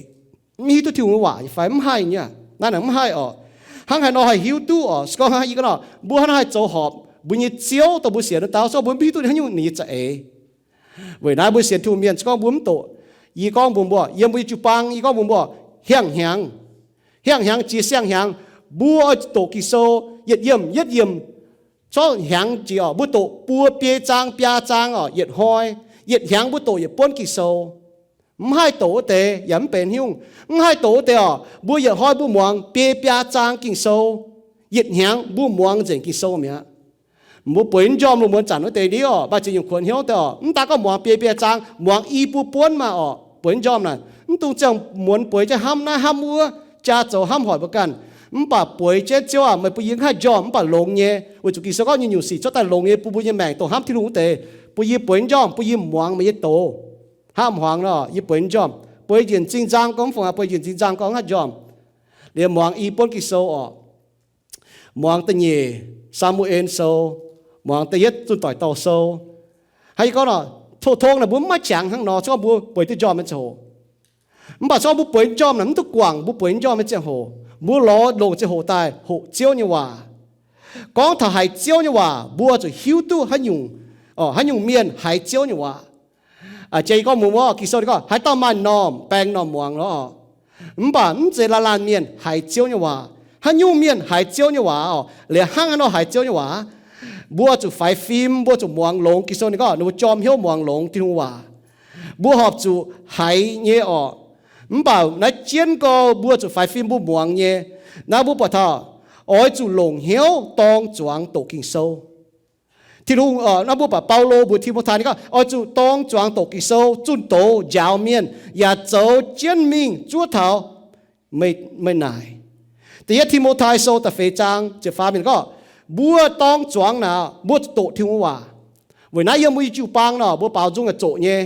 mv hiuv duqv Tin-Hungh nyei waac nyei fai? Mv haih nyei. Naaiv naaic mv haih orqc. Hnangv haaix nor haih hiuv duqv orqc? Se gorngv hnangv yie gorngv nor, mbuo hnangv naaiv haih zoux horpc mbuo nyei Ziouv dongh mbuo sienx wuov dauh, se gorngv mbuo mv hiuv duqv haaix nyungc ninh nyei za'eix. Weic naaiv mbuo sienx Tin-Hungh mienh se gorngv mbuo mv doqc, yie gorngv mbuox mbuo, yiem mbuo nyei jiu-baang yie gorngv mbuox mbuo, hiang hnyangx, hiang hnyangx jiex siang-hnyangx, mbuo oix doqc Ging-Sou yietc yiemc yietc yiemc, corc hnyangx jiex orqc, mbuo doqc buo biei zaang biaa zaang orqc, yietc hnoi, yietc hnyangx mbuo doqc yietc buonv Ging-Sou. Mv haih doqc wuov deix yaac mv benx haaix nyungc. Mv haih doqc wuov deix orqc, mbuo yietc hnoi mbuo muangx biei biaa zaang Ging-Sou, yietc hnyangx mbuo muangx nzengc Ging-Sou mi'aqv. Mbuo bueix njormh lungh muonz zanc wuov deix ndiev orqc, maaih ziex nyungc kuonx hnyouv deix orqc. Mv daaih gorngv muangx biei biaa zaang, muangx i buo buonv maah orqc, bueix njormh naaic, mv dungx ziangh muonz bueix jienv hnamv naaiv hnamv wuov, jaa zoux hnamv hoic mbuo ganh. Mv baac bueix jienv, Ziouv aac, meih bun yie mv haih njormh mv baac longx nyei, weic zuqc Ging-Sou gorngv nyungc-nyungc sic cuotv daaih longx nyei bun mbuo nyei maengc dongh hnamv Tin-Hungh wuov deix. Bun yie bueix njormh, bun yie muangx meih nyei doz. Hnangv a'hmuangx nor, yie bueix njormh, bueix njiec m'zing nzang gorngv, mv fungc aqv, bueix njiec m'zing nzang gorngv hnangv njormh, liemh muangx i buonv Ging-Sou orqc. Muangx da'nyeic Saa^mu^en Sou, muangx da'yietv Zunh Doic Douh Sou. Hnangv yie gorngv nor, tong-tong naaic mbuo mv maaih qangx hnangv nor, se gorngv mbuo bueix duqv njormh nyei ziangh hoc. Mv baac se gorngv mbuo bueix njormh naaic mv duqv guangc, mbuo bueix njormh nyei ziangh hoc, mbuo lorz longc ziangh hoc daaih hoqc Ziouv nyei waac. Gorngv taux haiz Ziouv nyei waac, mbuo zuqc hiuv duqv haaix nyungc, haaix nyungc mienh haiz Ziouv nyei waac. Jiex yie gorngv mbuox mbuo, Ging-Sou ninh gorngv, haaix dauh maaih normh, baeng normh muangx lorqc. Mv baac mv zeiz laanh laanh mienh haiz Ziouv nyei waac. Haaix nyungc mienh haiz Ziouv nyei waac orqc? Liuz hnangv haaix nor haiz Ziouv nyei waac? Mbuo zuqc faix fim, mbuo zuqc muangx longx. Ging-Sou ninh gorngv, ninh mbuo jorm hnyouv muangx longx Tin-Hungh waac. Mbuo horpc zuqc haiz nyei orqc. Mv baac naaiv jienv gorx mbuo zuqc faix fim mbuo muangx nyei. Naaiv mbuo buatc taux, oix zuqc longc hnyouv dorng zuangx doqc Ging-Sou. Tin-Hungh, naaiv mbuo buatc Baulo mbuox Ti^mo^tai ninh gorngv, oix zuqc dorng zuangx doqc Ging-Sou, zunh doz njaaux mienh, yaac zoux jienv mingh zuov taux meih naaic. Da'yietv Ti^mo^tai Sou da'feix zaang ziepc faam yiemc gorngv, mbuo dorng zuangx naaic, mbuo zuqc doqc Tin-Hungh waac. Weic naaiv yiem mbuo nyei jiu-baang nor, mbuo baaux nzung aengx zoqc nyei.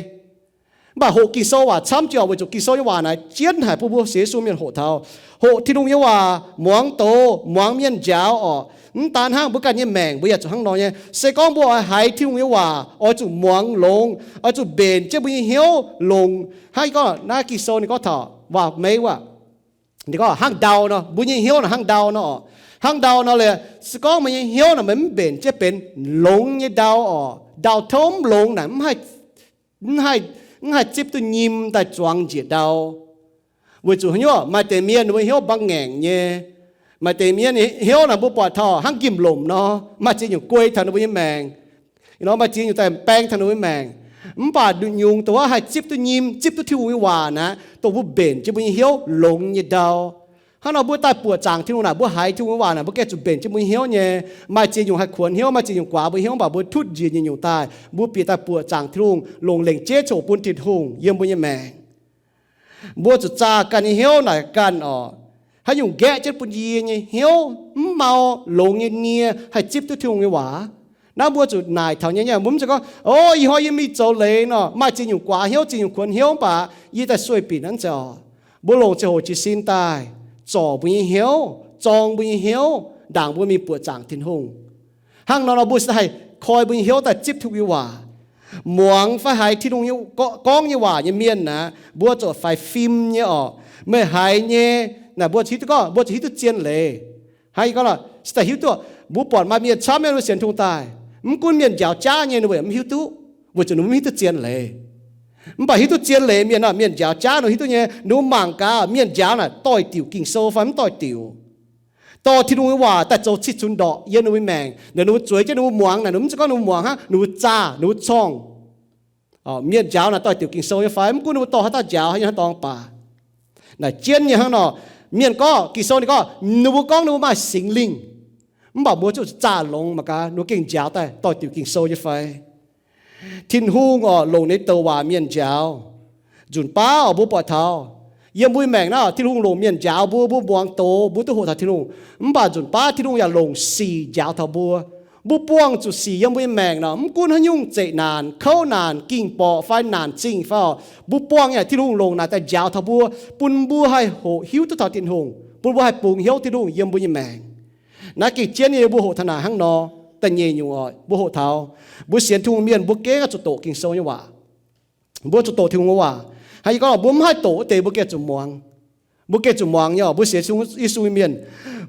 Mv baac hoqc Ging-Sou waac camv jiex, weic zuqc Ging-Sou nyei waac naaic jienv haic bun mbuo sienx Yesu mienh hoqc taux, hoqc Tin-Hungh nyei waac, muangx doz, muangx mienh njaaux orqc. Mv daan hnangv, mbuo ganh nyei maengc mbuo yaac zuqc hnangv nor nyei. Se gorngv mbuo oix haiz Tin-Hungh nyei waac, oix zuqc muangx longx, oix zuqc mbenc jienv mbuo nyei hnyouv longx. Hnangv yie gorngv naaiv Ging-Sou ninh gorngv taux waac-meiv wuov, ninh gorngv hnangv ndau nor, mbuo nyei hnyouv naaic hnangv ndau nor orqc. Hnangv ndau nor liuz, se gorngv meih nyei hnyouv naaic meih mv mbenc jienv benx longx nyei ndau orqc, ndau tov mv longx naaic mv haih, mv haih zipv duqv nyim daaih zuangx njiec ndau. Weic zuqc haaix nyungc? Maaih deix mienh ninh mbuo hnyouv mbangv ngaengc nyei. Maaih deix mienh hnyouv naaic mbuo buatc taux hnangv njimv-lomc nor, maaih ziex nyungc guei taux ninh mbuo nyei maengc. Nor maaih ziex nyungc daaih baeng taux ninh mbuo nyei maengc. Mv baac nyungc dongh wuov haih zipv duqv nyim, zipv duqv Tin-Hungh nyei waac naaic, dongh mbuo mbenc jienv mbuo nyei hnyouv longx nyei ndau. Hnangv nor mbuo daaih buoqc zaangc Tin-Hungh naaic, mbuo haiz Tin-Hungh nyei waac naaic, mbuo gengh zuqc mbenc jienv mbuo nyei hnyouv nyei. Maaih ziex nyungc haih kuonx hnyouv, maaih ziex nyungc guaax mbuo hnyouv, mv baac mbuo tutv njiec nyei nyungc daaih, mbuo bieqc daaih buoqc zaangc Tin-Hungh, longc lengc jeiv coc bun Tin-Hungh yiem mbuo nyei maengc. Mbuo zuqc zaah ganh nyei hnyouv naaic ganh orqc. Haaix nyungc nqaeqv jienv bun yie nyei hnyouv mv mau longx nyei nie haih zipv duqv Tin-Hungh nyei waac? Naaiv mbuo zuqc naaic taux nyei. Mbuo mv zeiz gorngv, o, ih hnoi yie mingh zoux leiz nor, maaih ziex nyungc guaax hnyouv, ziex nyungc kuonx hnyouv, mv baac yie daaih sueih binc aqv zeiz orqc. Mbuo longc ziangh hoc jiez sin daaih zorc mbuo nyei hnyouv, zorng mbuo nyei hnyouv, ndaangc mbuo mingh buoqc zaangc Tin-Hungh. Hnangv nor nor mbuo cingx daaih haih koi mbuo nyei hnyouv daaih zipv Tin-Hungh nyei waac. Muangx fai haiz Tin-Hungh nyei gorngv nyei waac nyei mienh aeqv, mbuo zuqc faix fim nyei orqc. Meih haiz nyei naaic mbuo zuqc hiuv duqv gorngv, mbuo zuqc hiuv duqv zien leiz. Hnangv yie gorngv nor, cingx daaih hiuv duqv, mbuo buatc maaih mienh camv mienh mbuo sienx Tin-Hungh daaih, mv gunv mienh njaaux jaav nyei ninh mbuo yaac mv hiuv duqv, weic zuqc ninh mbuo mv hiuv duqv zien leiz. Mv baac hiuv duqv zien leiz mienh nor, mienh njaaux jaav ninh mbuo hiuv duqv nyei. Ninh mbuo mangc gaax mienh njaaux naaic doix-diuc Ging-Sou fai mv doix-diuc, dorh Tin-Hungh nyei waac daaih zoux cih cunx ndorqc yiem ninh mbuo maengc. Naaic ninh mbuo zueiz jienv ninh mbuo muangx naaic, ninh mbuo mv zeiz gorngv ninh mbuo muangx hnangv, ninh mbuo zaah, ninh mbuo corngh. Mienh njaaux naaic doix-diuc Ging-Sou nyei fai? Mv gunv ninh mbuo dorh haaix dauh njaaux, haaix nyungc haaix dorngx baac, naaic jienv nyei hnangv nor. Mienh gorngv Ging-Sou ninh gorngv, ninh mbuo gorngv ninh mbuo maaih Singx Lingh, mv baac mbuo zuqc zaah longx mangc gaax ninh mbuo gengh njaaux daaih doix-diuc Ging-Sou nyei fai. Tin-Hungh orqc, longc ninh douc waac mienh njaaux. Nzunc baav orqc, mbuo buatc taux yiem mbuo nyei maengc naaiv, Tin-Hungh longc mienh njaaux mbuo, mbuo muangx doz, mbuo duqv hoqc taux Tin-Hungh. Mv baac nzunc baav Tin-Hungh yaac longc sic njaaux taux mbuo. Mbuo buangh zuqc sic yiem mbuo nyei maengc nor, mv gunv haaix nyungc zeqc naanc, kouv naanc, ging-borqc fai naanc zingh fai orqc, mbuo buangh yaac Tin-Hungh longc naaic daaih njaaux taux mbuo, bun mbuo haih hoqc hiuv duqv taux Tin-Hungh, bun mbuo haih bungx hnyouv Tin-Hungh yiem mbuo nyei maengc. Naaiv gengh jienv nyei, mbuo hoqc taux naaic hnangv nor. Da'nyeic nyungc orqc, mbuo hoqc taux mbuo sienx Tin-Hungh mienh mbuo gengh zuqc doqc Ging-Sou nyei waac. Mbuo zuqc doqc Tin-Hungh nyei waac. Hnangv yie gorngv, mbuo mv haih doqc wuov deix mbuo gengh zuqc muangx. Mbuo gengh zuqc muangx nyei orqc, mbuo sienx Yesu nyei mienh,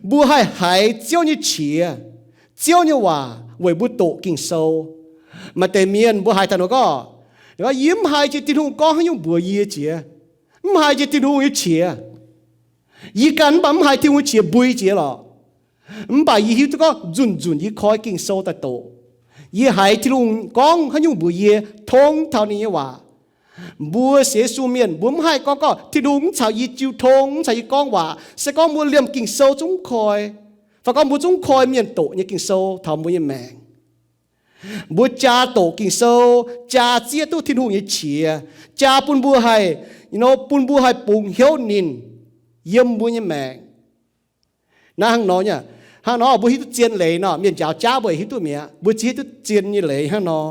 mbuo haih haiz Ziouv nyei qiex, Ziouv nyei waac weic mbuo doqc Ging-Sou. Maaih deix mienh mbuo haiz taux nor gorngv, yie mv haiz jiex Tin-Hungh gorngv haaix nyungc mbuox yie jiex. Mv haiz jiex Tin-Hungh nyei qiex. Yie ganh mv baac mv haiz Tin-Hungh nyei qiex mbui jiex lorqc. Mv baac yie hiuv duqv gorngv nzunc nzunc yie koi Ging-Sou daaih doqc, yie haiz Tin-Hungh gorngv haaix nyungc mbuox yie, tong taux ninh nyei waac. Mbuo sienx Yesu mienh mbuo mv haih gorngv gorngv Tin-Hungh mv caux yie jiu tong, mv caux yie gorngv waac. Se gorngv mbuo liemh Ging-Sou zungv koi, fai gorngv mbuo zungv koi mienh doqc nyei Ging-Sou taux mbuo nyei maengc. Mbuo jaa doqc Ging-Sou, jaa zieqv duqv Tin-Hungh nyei qiex, jaa bun mbuo haih, bun mbuo haih bungx hnyouv ninh yiem mbuo nyei maengc. Naaiv hnangv nor nyei. Hnangv nor mbuo hiuv duqv zien leiz nor, mienh njaaux jaav mbuo hiuv duqv mi'aqv. Mbuo zieqv hiuv duqv zien nyei leiz hnangv nor.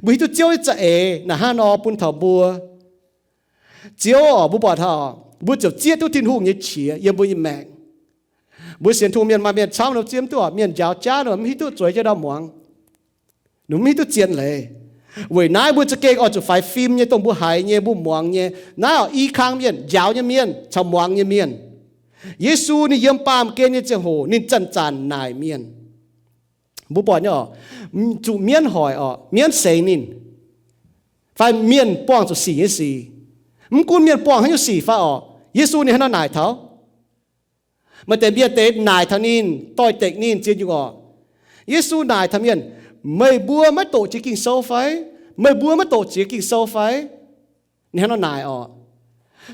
Mbuo hiuv duqv Ziouv nyei za'eix naaic hnangv nor bun taux mbuo. Ziouv orqc, mbuo buatc taux mbuo ziouc zieqv duqv Tin-Hungh nyei qiex yiem mbuo nyei maengc. Mbuo sienx Tin-Hungh mienh maaih mienh camv nor zieqv duqv, mienh njaaux jaav nor mv hiuv duqv, zueiz jienv ndau muangx, ninh mv hiuv duqv zien leiz. Weic naaiv mbuo za'gengh oix zuqc faix fim nyei, dongh mbuo haiz nyei, mbuo muangx nyei. Naaiv orqc, i kang mienh, njaaux nyei mienh caux muangx nyei mienh. Yesu ninh yiem baamh gen nyei ziangh hoc ninh zanc-zanc naaic mienh. Mbuo buatc nyei orqc, zuqc mienv hoic orqc, mienv seix ninh, fai mienh buangh zuqc sic nyei sic. Mv gunv mienh buangh haaix nyungc sic fai orqc, Yesu ninh hnangv nor naaic taux. Maaih deix mienh deix naaic taux ninh, doix-dekc ninh ziex nyungc orqc. Yesu naaic taux mienh, meih mbuo maiv doqc jiex Ging-Sou fai? Meih mbuo maiv doqc jiex Ging-Sou fai? Ninh hnangv nor naaic orqc.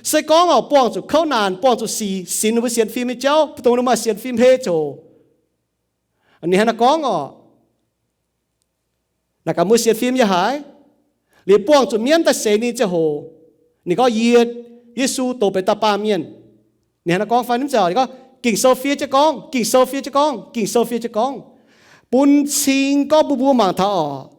Se gorngv orqc, buangh zuqc kouv naanc, buangh zuqc sic, sinx ninh mbuo sienx fim nyei jauv, dongh ninh maaih sienx fim hei zoc. Ninh hnangv nor gorngv orqc. Naaic gaax mbuo sienx fim yaac haiz, liuz buangh zuqc mienv daaih seix ninh ziangh hoc, ninh gorngv, yie, Yesu, dongh benx dauh baamh mienh. Ninh hnangv nor gorngv fai mv zeiz? Ninh gorngv, Ging-Sou fiev jienv gorngv, Ging-Sou fiev jienv gorngv, Ging-Sou fiev jienv gorngv, bun cing gorngv bun mbuo mangc taux orqc.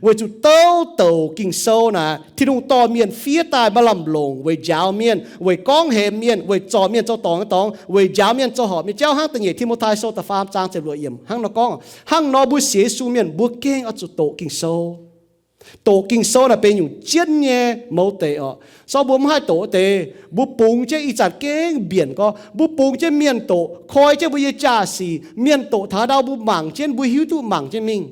Weic zuqc douc douc Ging-Sou naaic, Tin-Hungh dorh mienh fiev daaih maaih lamh longc weic njaaux mienh, weic gorngv hemx mienh, weic zorc mienh zoux dorngc nyei dorngx, weic njaaux mienh zoux horpc nyei jauv hnangv da'nyeic Ti^mo^tai Sou da'faam zaang ziepc luoqc yiemc hnangv nor gorngv. Hnangv nor mbuo sienx Yesu mienh mbuo gengh oix zuqc doqc Ging-Sou. Doqc Ging-Sou naaic benx nyungc jienv nyei mouz deic oc. Se gorngv mbuo mv haih doqc deix, mbuo bungx jienv ih zanc gengh mbienc gorx, mbuo bungx jienv mienh doqc, koi jienv mbuo nyei jaa-sic, mienh doqc taux ndau mbuo mangc jienv, mbuo hiuv duqv mangc jienv mingh.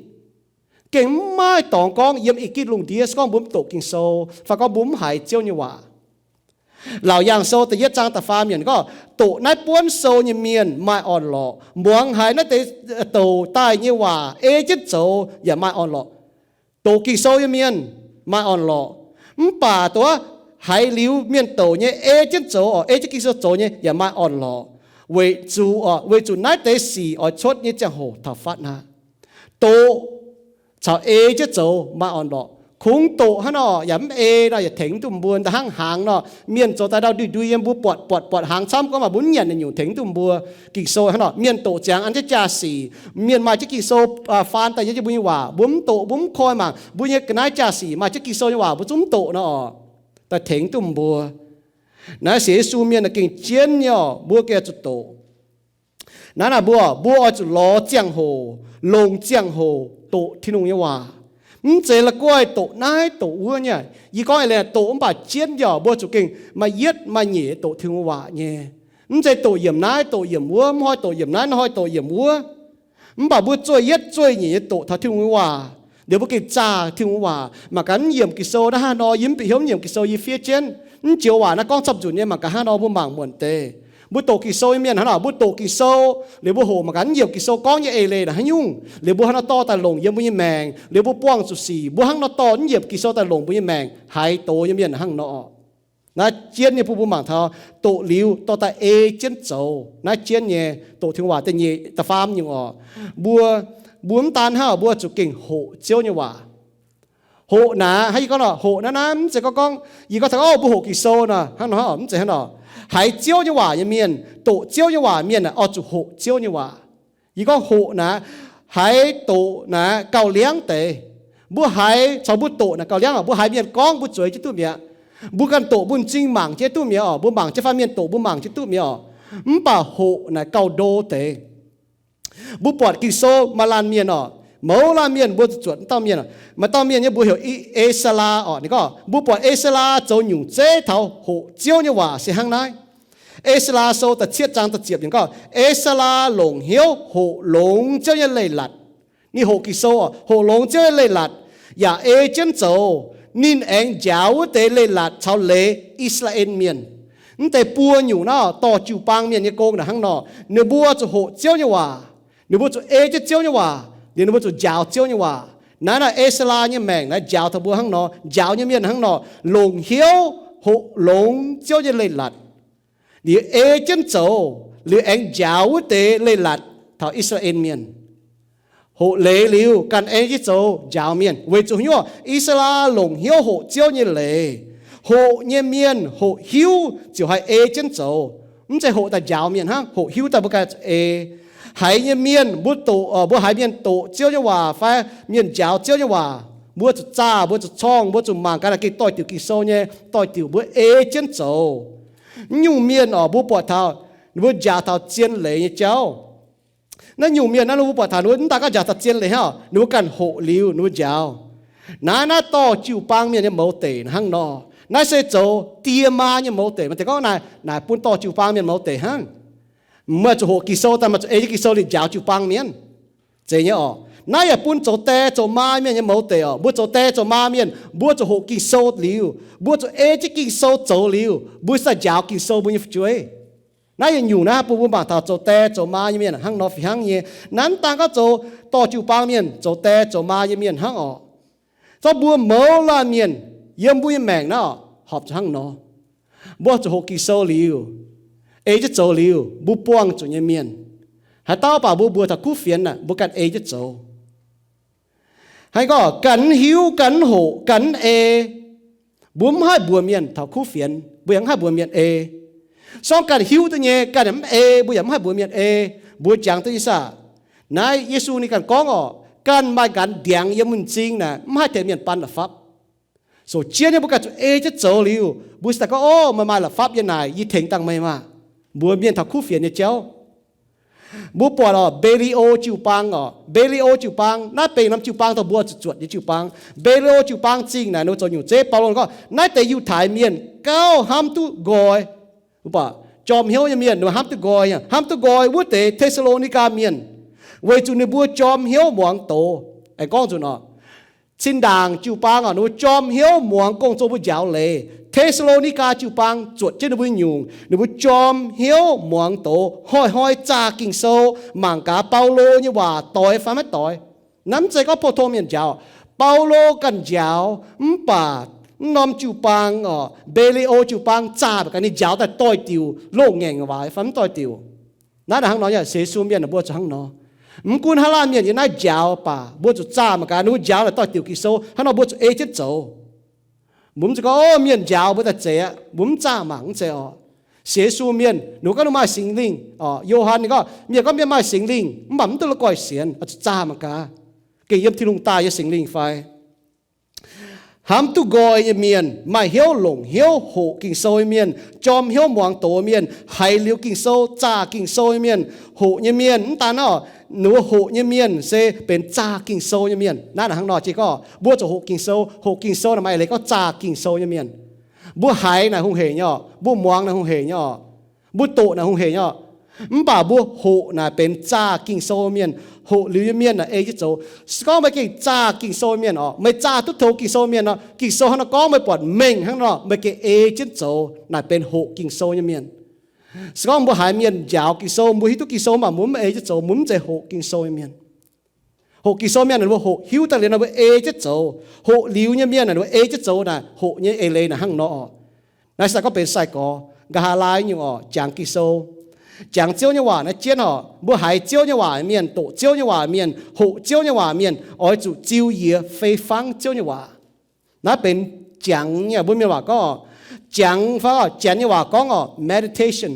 Gengh mv maaih dorngx gorngv yiem ih gitv lungh ndiev se gorngv mbuo mv doqc Ging-Sou, fai gorngv mbuo mv haiz Ziouv nyei waac. Laauc Yaangh Sou da'yietv zaang da'faam yiemc gorngv, doqc naaiv buonv sou nyei mienh maaih orn-lorqc, muangx haiz naaiv deix douc daaih nyei waac ei jienv zoux yaac maaih orn-lorqc. Doqc Ging-Sou nyei mienh maaih orn-lorqc. Mv baac doqc haiz liuz mienh doqc nyei ei jienv zoux oc, ei jienv Ging-Sou zoux nyei yaac maaih orn-lorqc. Weic zuqc oc, weic zuqc naaiv deix sic oix cuotv nyei ziangh hoc taux fatv aqv. Doqc caux ei jienv zoux maaih orn-lorqc. Kungx doqc hnangv nor yaac mv ei nor yaac tengx mv duqv mbuo. Da'hnangv hnaangx nor, mienh zoux daaih ndau ndui-ndui yiem, mbuo buatc buatc buatc hnaangx camv gorngv maaih mbuo mv nyanc nyei nyungc tengx mv duqv mbuo. Ging-Sou hnangv nor, mienh doqc ziangx an jienv jaa-sic, mienh maaih jienv Ging-Sou faan daaih yiem jienv mbuo nyei waac, mbuo mv doqc, mbuo mv koi mangc, mbuo nyei ga'naaiv jaa-sic maaih jienv Ging-Sou nyei waac mbuo zungv mv doqc nor oc, daaih tengx mv duqv mbuo. Naaiv sienx Yesu mienh naaic gengh jienv nyei oc, mbuo gengh zuqc doqc. Naaiv naaic mbuo, mbuo oix zuqc lorz ziangh hoc, longc ziangh hoc doqc Tin-Hungh nyei waac. Mv zeiz la'guaih doqc naaiv doqc wuov nyei. Yie gorngv eix leiz doqc mv baac jienv nyei oc, mbuo zuqc gengh maaih yietv maaih nyeic doqc Tin-Hungh nyei waac nyei. Mv zeiz doqc yiemc naaiv doqc yiemc wuov, mv hnoi doqc yiemc naaiv, mv hnoi doqc yiemc wuov. Mv baac mbuo zueih yietv zueih nyeic nyei doqc taux Tin-Hungh nyei waac, liuz mbuo gengh zaah Tin-Hungh nyei waac. Mangc gaax, mv yiemc Ging-Sou naaiv haaix nor, yie mv bieqc hnyouv mv yiemc Ging-Sou yie fiev jienv. Mv joux waac naaiv gorngv camv nzunc nyei, mangc gaax hnangv nor mbuo mangc muonc deix. Mbuo doqc Ging-Sou nyei mienh hnangv nor, mbuo doqc Ging-Sou liuz mbuo hoqc mangc gaax mv yiemc Ging-Sou gorngv nyei eix leiz naaic haaix nyungc, liuz mbuo hnangv nor dorh daaih longc yiem mbuo nyei maengc, liuz mbuo buangh zuqc sic, mbuo hnangv nor dorh mv yiemc Ging-Sou daaih longc mbuo nyei maengc, haaix doz nyei mienh hnangv nor. Naaiv jienv nyei bun mbuo mangc taux doqc liuz dorh daaih ei jienv zoux. Naaiv jienv nyei doqc Tin-Hungh waac da'nyeic da'faam nyungc oc. Mbuo, mbuo mv daan hnangv, mbuo zuqc gengh hoqc Ziouv nyei waac. Hoqc naaic, hnangv yie gorngv nor, hoqc naaiv naaiv mv zeiz gorngv gorngv yie gorngv taux, o, mbuo hoqc Ging-Sou nor, hnangv nor, mv zeiz hnangv nor. Haiz Ziouv nyei waac nyei mienh, doqc Ziouv nyei waac mienh aeqv, oix zuqc hoqc Ziouv nyei waac. Yie gorngv hoqc naaic, haiz doqc naaic gauh liangv deix. Mbuo haiz caux mbuo doqc naaic gauh liangv oc. Mbuo haiz mienh gorngv mbuo zueiz jienv duqv mi'aqv. Mbuo ganh doqc mbuo m'zing mangc jienv duqv mi'aqv oc. Mbuo mangc jienv fai mienh doqc mbuo mangc jienv duqv mi'aqv oc. Mv baac hoqc naaic gauh ndo deix. Mbuo buatc Ging-Sou maaih laanh mienh oc, mouz laanh mienh mbuo zuqc zuotc wuov dauh mienh. Maaih dauh mienh nyei mbuox heuc E^saa^laa oc. Ninh gorngv mbuo buatc E^saa^laa zoux nyungc zeiv taux hoqc Ziouv nyei waac se hnangv naaiv. E^saa^laa Sou da'cietv zaang da'ziepc yiemc gorngv, E^saa^laa longc hnyouv hoqc longx Ziouv nyei leiz-latc. Ninh hoqc Ging-Sou oc, hoqc longx Ziouv nyei leiz-latc, yaac ei jienv zoux. Ninh aengx njaaux wuov deix leiz-latc caux leiz I^saa^laa^en Mienh. Mv deix buo nyungc naaiv dorh jiu-baang mienh nyei gong naaic hnangv nor, ninh mbuo zuqc hoqc Ziouv nyei waac, ninh mbuo zuqc ei jienv Ziouv nyei waac, liuz ninh mbuo zuqc njaaux Ziouv nyei waac. Naaiv naaic E^saa^laa nyei maengc naaiv njaaux taux mbuo hnangv nor, njaaux nyei mienh hnangv nor, longc hnyouv hoqc longx Ziouv nyei leiz-latc, liuz ei jienv zoux, liuz aengx njaaux wuov deix leiz-latc taux I^saa^laa^en Mienh. Hoqc leiz liuz ganh ei jienv zoux njaaux mienh. Weic zuqc hnyouv I^saa^laa longc hnyouv hoqc Ziouv nyei leiz. Hoqc nyei mienh hoqc hiuv ziouc haih ei jienv zoux. Mv zeiz hoqc daaih njaaux mienh hnangv, hoqc hiuv daaih mbuo ganh zuqc ei. Haiz nyei mienh, mbuo doqc, mbuo haiz mienh doqc Ziouv nyei waac fai mienh njaaux Ziouv nyei waac, mbuo zuqc zaah, mbuo zuqc corngh, mbuo zuqc mangc gaax naaic gengh doix-diuc Ging-Sou nyei, doix-diuc mbuo ei jienv zoux. Mv nyungc mienh oc, mbuo buatc taux ninh mbuo njaaux taux zien leiz nyei jauv. Naaiv nyungc mienh naaiv, mbuo buatc taux ninh mbuo mv daan gorngv njaaux taux zien leiz hnangv, ninh mbuo ganh hoqc liuz ninh mbuo njaaux. Naaiv, naaiv dorh jiu-baang mienh nyei mouz deic hnangv nor. Naaiv se zoux die maa nyei mouz deic. Maaih deix gorngv naaic, naaic bun dorh jiu-baang mienh mouz deic hnangv. Meih zuqc hoqc Ging-Sou daaih, meih zuqc ei jienv Ging-Sou liuz njaaux jiu-baang mienh. Zeiz nyei oc. Naaiv yaac bun zoux die zoux maa mienh nyei mouz deic oc. Mbuo zoux die zoux maa mienh, mbuo zuqc hoqc Ging-Sou liuz, mbuo zuqc ei jienv Ging-Sou zoux liuz, mbuo sai njaaux Ging-Sou mbuo nyei fu'jueiv. Naaiv yietc nyungc naaiv bun mbuo mangc taux zoux die zoux maa nyei mienh hnangv nor fih hnangv nyei. Naaiv mv daan gorngv zoux dorh jiu-baang mienh, zoux die zoux maa nyei mienh hnangv oc. Zorqv mbuo mouz laanh mienh yiem mbuo nyei maengc naaiv oc, horpc zuqc hnangv nor. Mbuo zuqc hoqc Ging-Sou liuz, ei jienv zoux liuz, mbuo buangh zuqc nyei mienh. Haaix dauh baac mbuo mbuox taux kuv fienx naaic, mbuo ganh ei jienv zoux. Haaix gorngv ganh mv hiuv, ganh mv hoqc, ganh mv ei, mbuo mv haih mbuox mienh taux kuv fienx, mbuo yaac mv haih mbuox mienh ei. Se gorngv ganh hiuv duqv nyei, ganh yaac mv ei, mbuo yaac mv haih mbuox mienh ei. Mbuo jangx duqv nyei saah? Naaiv Yesu ninh ganh gorngv oc, ganh maaih nqanx ndiangx yiem m'zing naaic, mv haih tengx mienh ban la'fapv. So jienv nyei mbuo ganh zuqc ei jienv zoux liuz, mbuo se daaih gorngv, Ov, meih maaih la'fapv yiem naaic, yie tengx dangh meih maah! Mbuox mienh taux kuv fienx nyei jauv. Mbuo buatc oc, Mbe^li^o jiu-baang oc, Mbe^li^o jiu-baang, naaiv benx norm jiu-baang dongh mbuo zuqc zuotc nyei jiu-baang. Mbe^li^o jiu-baang zingh naaic, ninh mbuo zoux nyungc zeiv. Baulo gorngv naaiv deix Yiutai mienh gauh hnamv duqv nqoi, mv baac jorm hnyouv nyei mienh ninh mbuo hnamv duqv nqoi, hnamv duqv nqoi wuov deix Te^saa^lo^ni^gaa mienh, weic zuqc ninh mbuo jorm hnyouv muangx doz. Aengx gorngv nzunc oc, cin-ndaangc jiu-baang oc, ninh mbuo jorm hnyouv muangx gong-zoh mbuo njaaux leiz. Te^saa^lo^ni^gaa jiu-baang zuotc jienv ninh mbuo nyungc, ninh mbuo jorm hnyouv muangx doz, hnoi-hnoi zaah Ging-Sou, mangc gaax Baulo nyei waac doix fai maiv doix. Naaiv mv zeiz gorngv pou-tong mienh njaaux. Baulo ganh njaaux, mv baac mv norm jiu-baang oc, Mbe^li^o jiu-baang zaah mangc gaax ninh njaaux daaih doix-diuc, loz-ngaengc waac fai mv doix-diuc. Naaiv hnangv nor nyei, sienx Yesu mienh mbuo zuqc hnangv nor. Mv gunv hnangv haaix mienh yiem naaiv njaaux, mv baac mbuo zuqc zaah mangc gaax ninh mbuo njaaux naaic doix-diuc Ging-Sou hnangv nor, mbuo zuqc ei jienv zoux. Mbuo mv zeiz gorngv, Ov, mienh njaaux mbuo daaih zeiz aqv, mbuo mv zaah mangc, mv zeiz oc. Sienx Yesu mienh ninh mbuo gorngv ninh maaih Singx Lingh oc. Yo^han ninh gorngv, mienh gorngv mienh maaih Singx Lingh mv baac mv duqv la'guaih sienx, oix zuqc zaah mangc gaax gengh yiem Tin-Hungh daaih nyei Singx Lingh fai. Hnamv duqv nqoi nyei mienh, maaih hnyouv longc hnyouv hoqc Ging-Sou nyei mienh, jorm hnyouv muangx doz mienh, haiz liuz Ging-Sou, zaah Ging-Sou nyei mienh, hoqc nyei mienh. Mv daan naaiv oc, ninh mbuo hoqc nyei mienh se benx zaah Ging-Sou nyei mienh. Naaiv hnangv nor jiex gorngv mbuo zuqc hoqc Ging-Sou. Hoqc Ging-Sou naaic maaih eix leiz gorngv zaah Ging-Sou nyei mienh. Mbuo haiz naaic hungh heic nyei oc, mbuo muangx naaic hungh heic nyei oc, mbuo doqc naaic hungh heic nyei oc. Mv baac mbuo hoqc naaic benx zaah Ging-Sou mienh. Hoqc liuz nyei mienh naaic ei jienv zoux. Se gorngv meih gengh zaah Ging-Sou mienh oc, meih zaah duqv tong Ging-Sou mienh nor, Ging-Sou hnangv nor gorngv meih buatc mengh hnangv nor, meih gengh ei jienv zoux naaic benx hoqc Ging-Sou nyei mienh. Se gorngv mbuo haiz mienh njaaux Ging-Sou, mbuo hiuv duqv Ging-Sou mv baac mbuo mv ei jienv zoux, mbuo mv zeiz hoqc Ging-Sou nyei mienh. Hoqc Ging-Sou mienh naaic ninh mbuo hoqc hiuv daaih liuz naaic mbuo ei jienv zoux. Hoqc liuz nyei mienh naaic ninh mbuo ei jienv zoux naaic, hoqc nyei eix leiz naaic hnangv nor oc. Naaiv se gorngv benx sai-gorx, nqa'haav laai nyungc oc, jangx Ging-Sou. Jangx Ziouv nyei waac naaiv jienv oc, mbuo haiz Ziouv nyei waac mienh, doqc Ziouv nyei waac mienh, hoqc Ziouv nyei waac mienh oix zuqc ziux yie fei fangv Ziouv nyei waac. Naaiv benx jangx nyei, mbuo mienh waac gorngv, jangx fai janx nyei waac gorngv oc, meditation.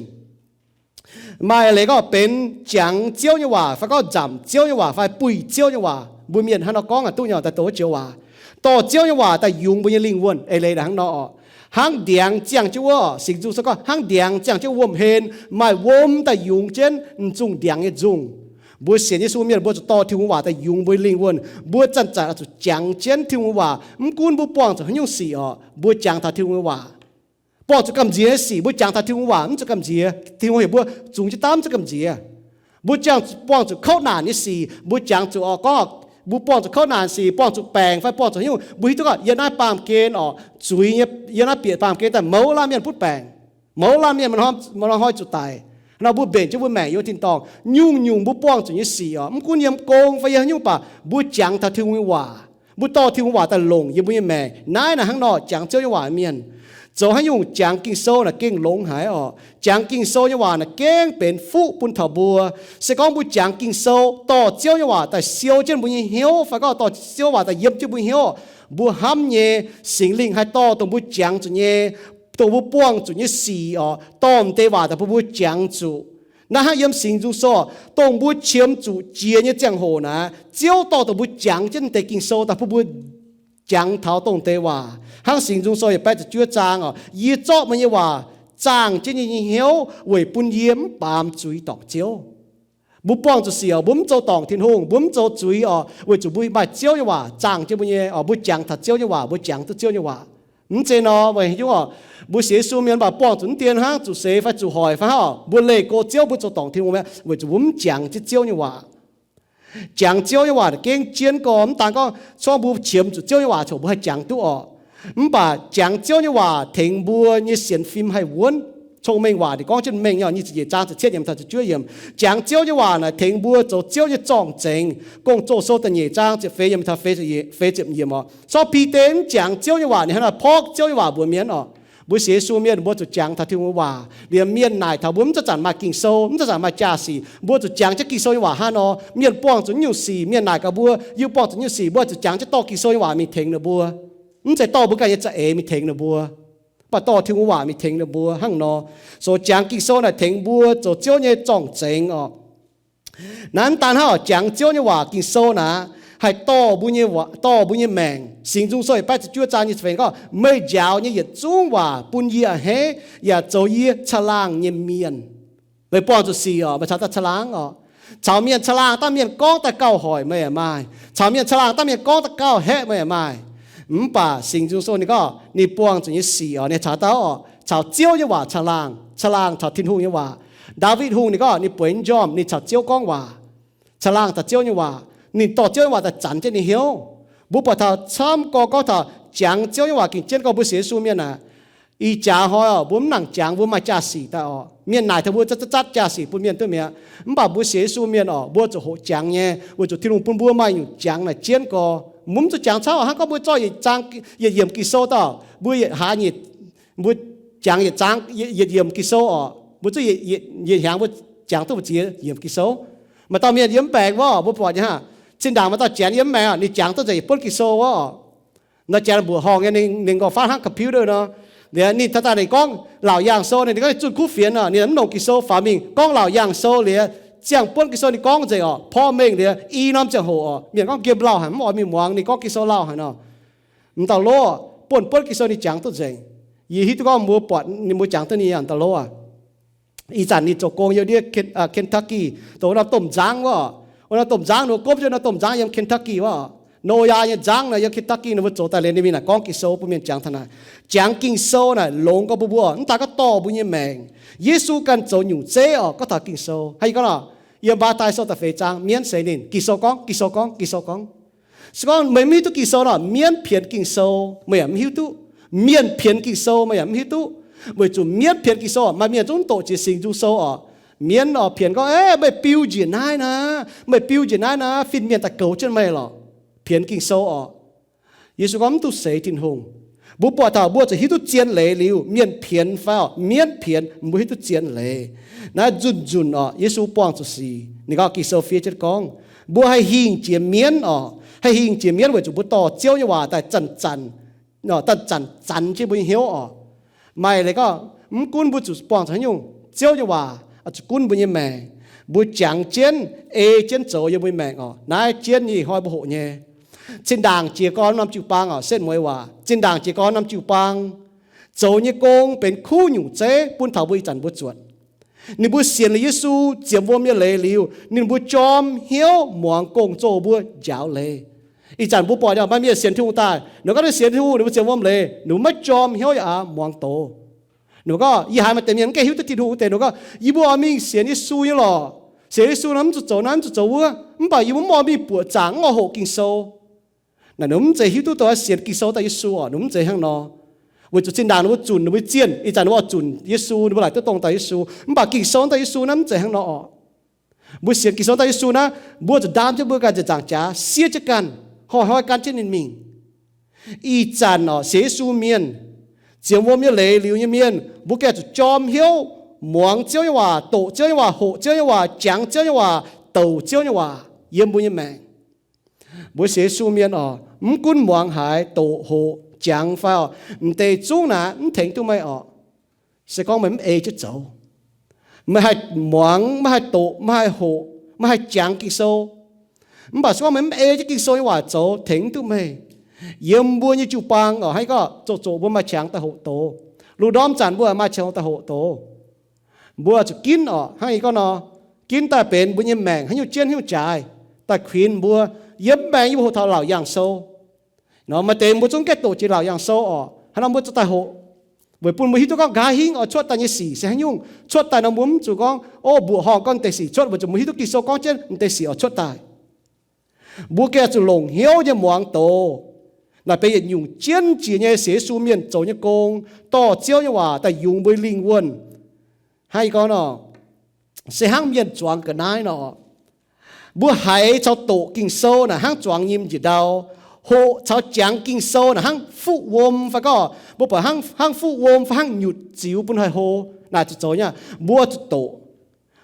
Maaih leiz gorngv benx jangx Ziouv nyei waac fai gorngv nzamc Ziouv nyei waac fai buih Ziouv nyei waac. Mbuo mienh hnangv nor gorngv aqv, duqv nyei daaih doqc Ziouv waac, dorh Ziouv nyei waac daaih yungz mbuo nyei lingh wuonh. Eix leiz hnangv nor oc, hnangv ndiangx ziangh jienv wuov, Singx Nzung se gorngv hnangv ndiangx ziangh jienv wuom-hlen, maaih wuom daaih yungz jienv m'zungh ndiangx nyei nzungh. Mbuo sienx Yesu mienh mbuo zuqc dorh Tin-Hungh waac daaih yungz mbuo nyei lingh wuonh. Mbuo zanc-zanc oix zuqc jangx jienv Tin-Hungh waac. Mv gunv mbuo buangh zuqc haaix nyungc sic oc, mbuo jangx taux Tin-Hungh nyei waac. Buangh zuqc gamh nziex nyei sic mbuo jangx taux Tin-Hungh waac mv zuqc gamh nziex. Tin-Hungh heuc mbuo zungx jienv daav mv zuqc gamh nziex. Mbuo jangx, buangh zuqc kouv naanc nyei sic mbuo jangx zuqc oc, gorngv mbuo buangh zuqc kouv naanc sic, buangh zuqc baengc fai buangh zuqc haaix nyungc, mbuo hiuv duqv gorngv yiem naaiv baamh gen oc, zuiz nyei, yiem naaiv bieqc baamh gen daaih mouz laanh mienh butv baengc, mouz laanh mienh maaih hnoi zuqc daic. Nor mbuo mbenc jienv mbuo maengc yiem tin-dorngh. Nyungc-nyungc mbuo buangh zuqc nyei sic oc, mv gunv yiem gong fai yiem haaix nyungc baac mbuo jangx taux Tin-Hungh nyei waac. Mbuo dorh Tin-Hungh waac daaih longc yiem mbuo nyei maengc. Naaiv naaic hnangv nor jangx Ziouv nyei waac mienh. Zoux haaix nyungc jangx Ging-Sou naaic gengh longx haic oc. Jangx Ging-Sou nyei waac naaic gengh benx fuqv bun taux mbuo. Se gorngv mbuo jangx Ging-Sou, dorh Ziouv nyei waac daaih siou jienv mbuo nyei hnyouv fai gorngv dorh Ziouv waac daaih yiem jienv mbuo hnyouv, mbuo hnamv nyei, Singx Lingh haih dorh dongh mbuo jangx zuqc nyei, dongh mbuo buangh zuqc nyei sic oc, dorh m'deix waac daaih bun mbuo jangx zuqc. Naaiv hnangv yiem Singx Nzung Sou, dongh mbuo qiemx zuqc jiex nyei ziangh hoc naaic, Ziouv dorh dongh mbuo jangx jienv m'deix Ging-Sou daaih bun mbuo jangx taux dongh deix waac. Hnangv Singx Nzung Sou yietc baeqv ziepc juov zaang oc, Yie zorqv meih nyei waac zaangh jienv yie nyei hnyouv weic bun yie mv baamz zuiz dorngc Ziouv. Mbuo buangh zuqc sic oc, mbuo mv zoux dorngc Tin-Hungh, mbuo mv zoux zuiz oc, weic zuqc mbuo maaih Ziouv nyei waac zaangh jienv mbuo nyei oc, mbuo jangx taux Ziouv nyei waac, mbuo jangx duqv Ziouv nyei waac. Mv zeiz nor, weic haaix nyungc oc, mbuo sienx Yesu mienh mv baac buangh zuqc mv dien hnangv, zuqc seix fai zuqc hoic fai hnangv oc, mbuo leih go Ziouv, mbuo zoux dorngc Tin-Hungh mi'aqv, weic zuqc mbuo mv jangx jienv Ziouv nyei waac. Jangx Ziouv nyei waac naaic gengh jienv gorx, mv daan gorngv corc mbuo qiemx zuqc Ziouv nyei waac corc mbuo haih jangx duqv oc. Mv baac jangx Ziouv nyei waac tengx mbuo nyei sienx fim haih wuonv. Cong-Mengh Waac ninh gorngv jienv mengh nyei, nyic ziepc nyeic zaang ziepc cietv yiemc taux ziepc juov yiemc. Jangx Ziouv nyei waac naaic tengx mbuo zoux Ziouv nyei zorng-zengx. Gong-Zoh Sou da'nyeic zaang ziepc feix yiemc taux feix ziepc yiemc oc. Corc Bide mv jangx Ziouv nyei waac, ninh hnangv naaic porv Ziouv nyei waac mbuox mienh oc. Mbuo sienx Yesu mienh mbuo zuqc jangx taux Tin-Hungh nyei waac. Liemh mienh naaic taux mbuo mv zanc-zanc maaih Ging-Sou, mv zanc-zanc maaih jaa-sic, mbuo zuqc jangx jienv Ging-Sou nyei waac hnangv nor. Mienh buangh zuqc nyungc sic, mienh naaic gaax mbuo, yie buangh zuqc nyungc sic, mbuo zuqc jangx jienv dorh Ging-Sou nyei waac mingh tengx ninh mbuo. Mv zeiz dorh mbuo ganh nyei za'eix mingh tengx ninh mbuo, mv baac dorh Tin-Hungh waac mingh tengx ninh mbuo hnangv nor. So jangx Ging-Sou naaic tengx mbuo zoux Ziouv nyei zorng-zengx oc. Naaiv mv daan hnangv oc, jangx Ziouv nyei waac Ging-Sou naaic, haih dorh mbuo nyei, dorh mbuo nyei maengc. Singx Nzung Sou yietc baeqv ziepc juov zaang nyei ziepc feix gorngv, meih njaaux nyei yietc zungv waac bun yie a'hneiv, yaac zoux yie caangh laangh nyei mienh. Meih buangh zuqc sic oc, meih caux daaih caangh laangh oc. Caux mienh caangh laangh dangh mienh gorngv daaih gauh hoic meih yaac maaih. Caux mienh caangh laangh dangh mienh gorngv daaih gauh haeqv meih yaac maaih. Mv baac Singx Nzung Sou ninh gorngv ninh buangh zuqc nyei sic oc, ninh caux dauh oc, caux Ziouv nyei waac caangh laangh, caangh laangh caux Tin-Hungh nyei waac. Ndaawitv Hungh ninh gorngv ninh bueix njormh ninh caux Ziouv gorngv waac, caangh laangh caux Ziouv nyei waac. Ninh dorh Ziouv nyei waac daaih zanc jienv ninh hnyouv. Mbuo buatc taux camv gorx gorngv taux jangx Ziouv nyei waac gengh jienv gorngv mbuo sienx Yesu mienh aah, ih jaax hnoi oc, mbuo mv nangc jangx, mbuo maaih jaa-sic daaih oc. Mienh naaic taux mbuo zatv zatv zatv jaa-sic bun mienh duqv mi'aqv. Mv baac mbuo sienx Yesu mienh oc, mbuo zuqc hoqc jangx nyei, weic zuqc Tin-Hungh bun mbuo maaih nyungc jangx naaic jienv gorx. Mbuo mv zuqc jangx camv oc, hnangv gorngv mbuo zorqv yietc zaang, yietc yiemc Ging-Sou daaih, mbuo yietc hlaax, mbuo jangx yietc zaang, yietc yiemc Ging-Sou oc, mbuo zuqc yietc hnyangx mbuo jangx duqv mbu'ziex yiemc Ging-Sou. Maaih dauh mienh yiem mv baengc wuov, mbuo buatc nyei hnangv. Zinh ndaangc maaih dauh Janx yiem mv baengc, ninh jangx duqv nzengc yietc buonv Ging-Sou wuov oc. Nor Janx mbuoqc horngh nyei, ninh, ninh nqorngv-faanv hnangv computer nor. Liuz ninh taux daaih ninh gorngv laauc yaangh sou, ninh gorngv ninh zunh kuv fienx oc, ninh mv longc Ging-Sou faaux mingh gorngv laauc yaangh sou liuz, ziangh buonv Ging-Sou ninh gorngv nzengc oc, porv mengh liuz i norm ziangh hoc oc, mienh gorngv nqemh lauh haic, mv oix mingh muangx ninh gorngv Ging-Sou lauh haic nor. M'dauh lov, buonv buonv Ging-Sou ninh jangx duqv nzengc. Yie hiuv duqv gorngv mbuo buatc ninh mbuo jangx duqv ninh yangh m'dauh lov aac. Ih zanc ninh zoux gong yiem ndiev Ken-, Kentucky, dongh wuov norm domh nzangv wuov. Wuov norm domh nzangv, ninh mbuo gomv jienv norm domh nzangv yiem Kentucky wuov. Noyaa nyei nzangv naaic yiem Kentucky, ninh mbuo zoux daaih liuz ninh mingh naaic gorngv Ging-Sou bun mienh jangx taux naaic. Jangx Ging-Sou naaic longx gorx bun mbuo, mv daaih gorngv dorh mbuo nyei maengc. Yesu ganh zoux nyungc zeiv oc, gorngv taux Ging-Sou. Hnangv yie gorngv nor, yiem Matv^tai Sou da'feix zaang, mienv seix ninh, Ging-Sou gorngv, Ging-Sou gorngv, Ging-Sou gorngv. Se gorngv meih mv hiuv duqv Ging-Sou nor, mienv pienx Ging-Sou, meih yaac mv hiuv duqv. Mienh pienx Ging-Sou, meih yaac mv hiuv duqv. Weic zuqc mienv pienx Ging-Sou, maaih mienh zungv doqc jiex Singx Nzung Sou oc. Mienv oix pienx gorngv, Aav, meih biu njiec naaiv naaic, meih biu njiec naaiv naaic, fin-mienh daaih goux jienv meih lorqc. Pienx Ging-Sou oc. Yesu gorngv mv duqv seix Tin-Hungh. Mbuo buatc taux mbuo zuqc hiuv duqv zien leiz liuz, mienh pienx fai oc, mienv pienx, mbuo hiuv duqv zien leiz. Naaiv nzunc nzunc oc, Yesu buangh zuqc sic, ninh gorngv Ging-Sou fiev jienv gorngv, mbuo haih hingh jiex mienv oc, haih hingh jiex mienv weic zuqc mbuo dorh Ziouv nyei waac daaih zanc-zanc, zanc-zanc zanc jienv mbuo nyei hnyouv oc. Maaih leiz gorngv, mv gunv mbuo zuqc buangh zuqc haaix nyungc, Ziouv nyei waac zuqc gunv mbuo nyei maengc. Mbuo jangx jienv, ei jienv zoux yiem mbuo nyei maengc oc. Naaiv jienv nyei ih hnoi mbuo hoqc nyei. Zinh ndaangc jiez gorn norm jiu-baang oc, setv mueiz waac, zinh ndaangc jiez gorn norm jiu-baang zoux nyei gong benx kuv nyungc zeiv bun taux mbuo ih zanc mbuo zuotc. Ninh mbuo sienx liuz Yesu, ziemx wuom nyei leiz liuz, ninh mbuo jorm hnyouv muangx gong-zoh mbuo njaaux leiz. Ih zanc mbuo buatc maaih mienh sienx Tin-Hungh daaih, ninh gorngv ninh sienx Tin-Hungh, ninh mbuo ziemx wuom leiz, ninh mbuo maiv jorm hnyouv yaac muangx doz. Ninh mbuo gorngv, yie haiz maaih deix mienh mv gaengh hiuv duqv Tin-Hungh wuov deix, ninh mbuo gorngv, yie mbuo oix mingh sienx Yesu nyei lorqc. Sienx Yesu nor mv zuqc zoux naaiv, mv zuqc zoux wuov, mv baac yie mbuo mv oix mingh buoqc zaangc, mv oix hoqc Ging-Sou. Naaic ninh mv zeiz hiuv duqv dongh sienx Ging-Sou daaih Yesu oc, ninh mv zeiz hnangv nor. Weic zuqc zinh ndaangc ninh mbuo zunc ninh mbuo zienh, ih zanc ninh mbuo oix zunc Yesu, ninh mbuo laaic duqv dongh daaih Yesu, mv baac Ging-Sou daaih Yesu naaiv mv zeiz hnangv nor oc. Mbuo sienx Ging-Sou daaih Yesu naaiv, mbuo zuqc ndaam jienv mbuo ganh nzengc nzaangc jaax, siev jienv ganh, hnoi-hnoi gan jienv ninh mingh. Ih zanc oc, sienx Yesu mienh, ziemx wuom nyei leiz liuz nyei mienh, mbuo gengh zuqc jorm hnyouv muangx Ziouv nyei waac, doqc Ziouv nyei waac, hoqc Ziouv nyei waac, jangx Ziouv nyei waac, douc Ziouv nyei waac yiem mbuo nyei maengc. Mbuo sienx Yesu mienh oc, mv gunv muangx haaix, doqc, hoqc, jangx fai oc, m'deix zungv naaic mv tengx duqv meih oc. Se gorngv meih mv ei jienv zoux, meih haih muangx, maiv haih doqc, maiv haih hoqc, maiv haih jangx Ging-Sou, mv baac se gorngv meih mv ei jienv Ging-Sou nyei waac zoux, tengx mv duqv meih. Yiem mbuo nyei jiu-baang oc, hnangv gorngv zoqc zoqc mbuo maaih qangx daaih hoqc doz. Lungh ndorm zanc mbuo maaih qangx daaih hoqc doz. Mbuo zuqc ginv oc, hnangv yie gorngv nor, ginv daaih benx mbuo nyei maengc haaix nyungc jienv haaix nyungc jaaix daaih kuinx mbuo. Yiem maengx yie mbuo hoqc taux Laauc Yaangh Sou. Nor maaih deix mbuo zungv gaengh doqc jiex Laauc Yaangh Sou oc, hnangv nor mbuo zuqc daaih hoqc, weic bun mbuo hiuv duqv gorngv nqa'haav hingv oix cuotv daaih nyei sic se haaix nyungc. Cuotv daaih nor mbuo mv zuqc gorngv, o, mbuoqc horngh gorngv deix sic cuotv, weic zuqc mbuo hiuv duqv Ging-Sou gorngv jienv m'deix sic oix cuotv daaih. Mbuo gengh zuqc longc hnyouv nyei muangx doz. Naaic benx yietc nyungc jienv jiex nyei sienx Yesu mienh zoux nyei gong, dorh Ziouv nyei waac daaih yungz mbuo lingh wuonh. Hnangv yie gorngv nor, se hnangv mienh zuangx ga'naaiv nor, mbuo haiz caux doqc Ging-Sou naaic hnangv zuangx nyim njiec ndau. Hoqc caux jangx Ging-Sou naaic hnangv fuqv wuom fai gorngv mbuo buatc hnangv, hnangv fuqv wuom fai hnangv nyutc ziux bun haih hlo. Naaic zuqc zoux nyei, mbuo zuqc doqc,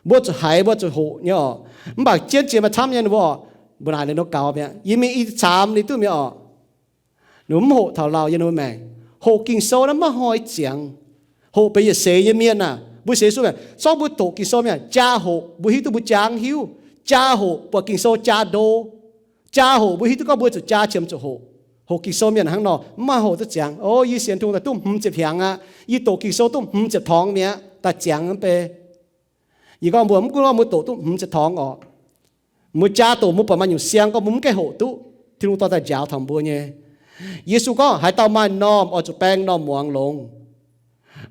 mbuo zuqc haiz, mbuo zuqc hoqc nyei oc. Mv baac jienv jiex maaih camv nyei ninh mbuo oc, mbuo naaic ninh nor gaux mi'aqv, yie mingh i caamx ninh duqv mi'aqv oc. Ninh mbuo mv hoqc taux lauh yiem ninh mbuo maengc. Hoqc Ging-Sou naaiv maiv hnoi ziangx. Hoqc benx yietc seix nyei mienh aah, mbuo sienx Yesu mi'aqv, zorqv mbuo doqc Ging-Sou mi'aqv, jaa hoqc mbuo hiuv duqv mbuo jaa haaix nyungc hiuv. Jaa hoqc buatc Ging-Sou jaa ndo. Jaa hoqc mbuo hiuv duqv gorngv mbuo zuqc jaa qiemx zuqc hoqc. Hoqc Ging-Sou mienh hnangv nor, mv maaih hoqc duqv ziangx. O, yie sienx Tin-Hungh daaih duqv hmz ziepc hnyangx aqv. Yie doqc Ging-Sou duqv hmz ziepc torngx mi'aqv, daaih ziangx mv bei. Yie gorngv mbuo mv gunv gorngv mbuo doqc duqv hmz ziepc torngx oc, mbuo jaa doqc mbuo buatc maaih nyungc siang gorngv mbuo mv gaengh hoqc duqv, Tin-Hungh dorh daaih njaaux taux mbuo nyei. Yesu gorngv haaix dauh maaih m'normh oix zuqc baeng m'normh muangx longx.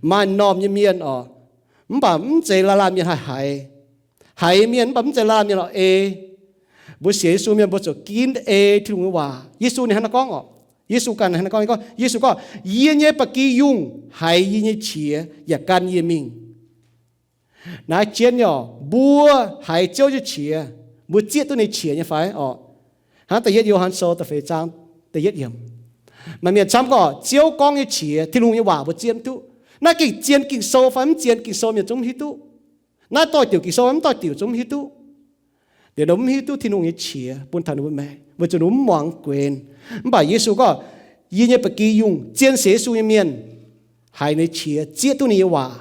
Maaih m'normh nyei mienh oc, mv baac mv zeiz laanh laanh mienh haih haiz. Haiz mienh mv baac mv zeiz laanh laanh mienh oix ei. Mbuo sienx Yesu mienh mbuo zuqc ginv ei Tin-Hungh nyei waac. Yesu ninh hnangv naaiv gorngv oc. Yesu ganh hnangv naaiv gorngv, Yesu gorngv, Yie nyei ba'gi yungh haiz yie nyei qiex yaac gan yie mingh. Naaiv jien nyei oc, mbuo haiz Ziouv nyei qiex, mbuo zieqv duqv ninh qiex nyei fai oc? Hnangv da'yietv Yo^han Sou da'feix zaang da'yietv yiemc, maaih mienh camv gorngv Ziouv gorngv nyei qiex, Tin-Hungh nyei waac mbuo zieqv mv duqv. Naaiv gengh zien Ging-Sou fai mv zien Ging-Sou mienh zungv mv hiuv duqv. Naaiv doix-diuc Ging-Sou mv doix-diuc zungv mv hiuv duqv. Liuz ninh mv hiuv duqv Tin-Hungh nyei qiex bun taux ninh mbuo maengc weic zuqc ninh mbuo mv muangx guenx. Mv baac Yesu gorngv, Yie nyei ba'gi yungh, zien sienx Yesu nyei mienh, haiz ninh qiex, zieqv duqv ninh nyei waac,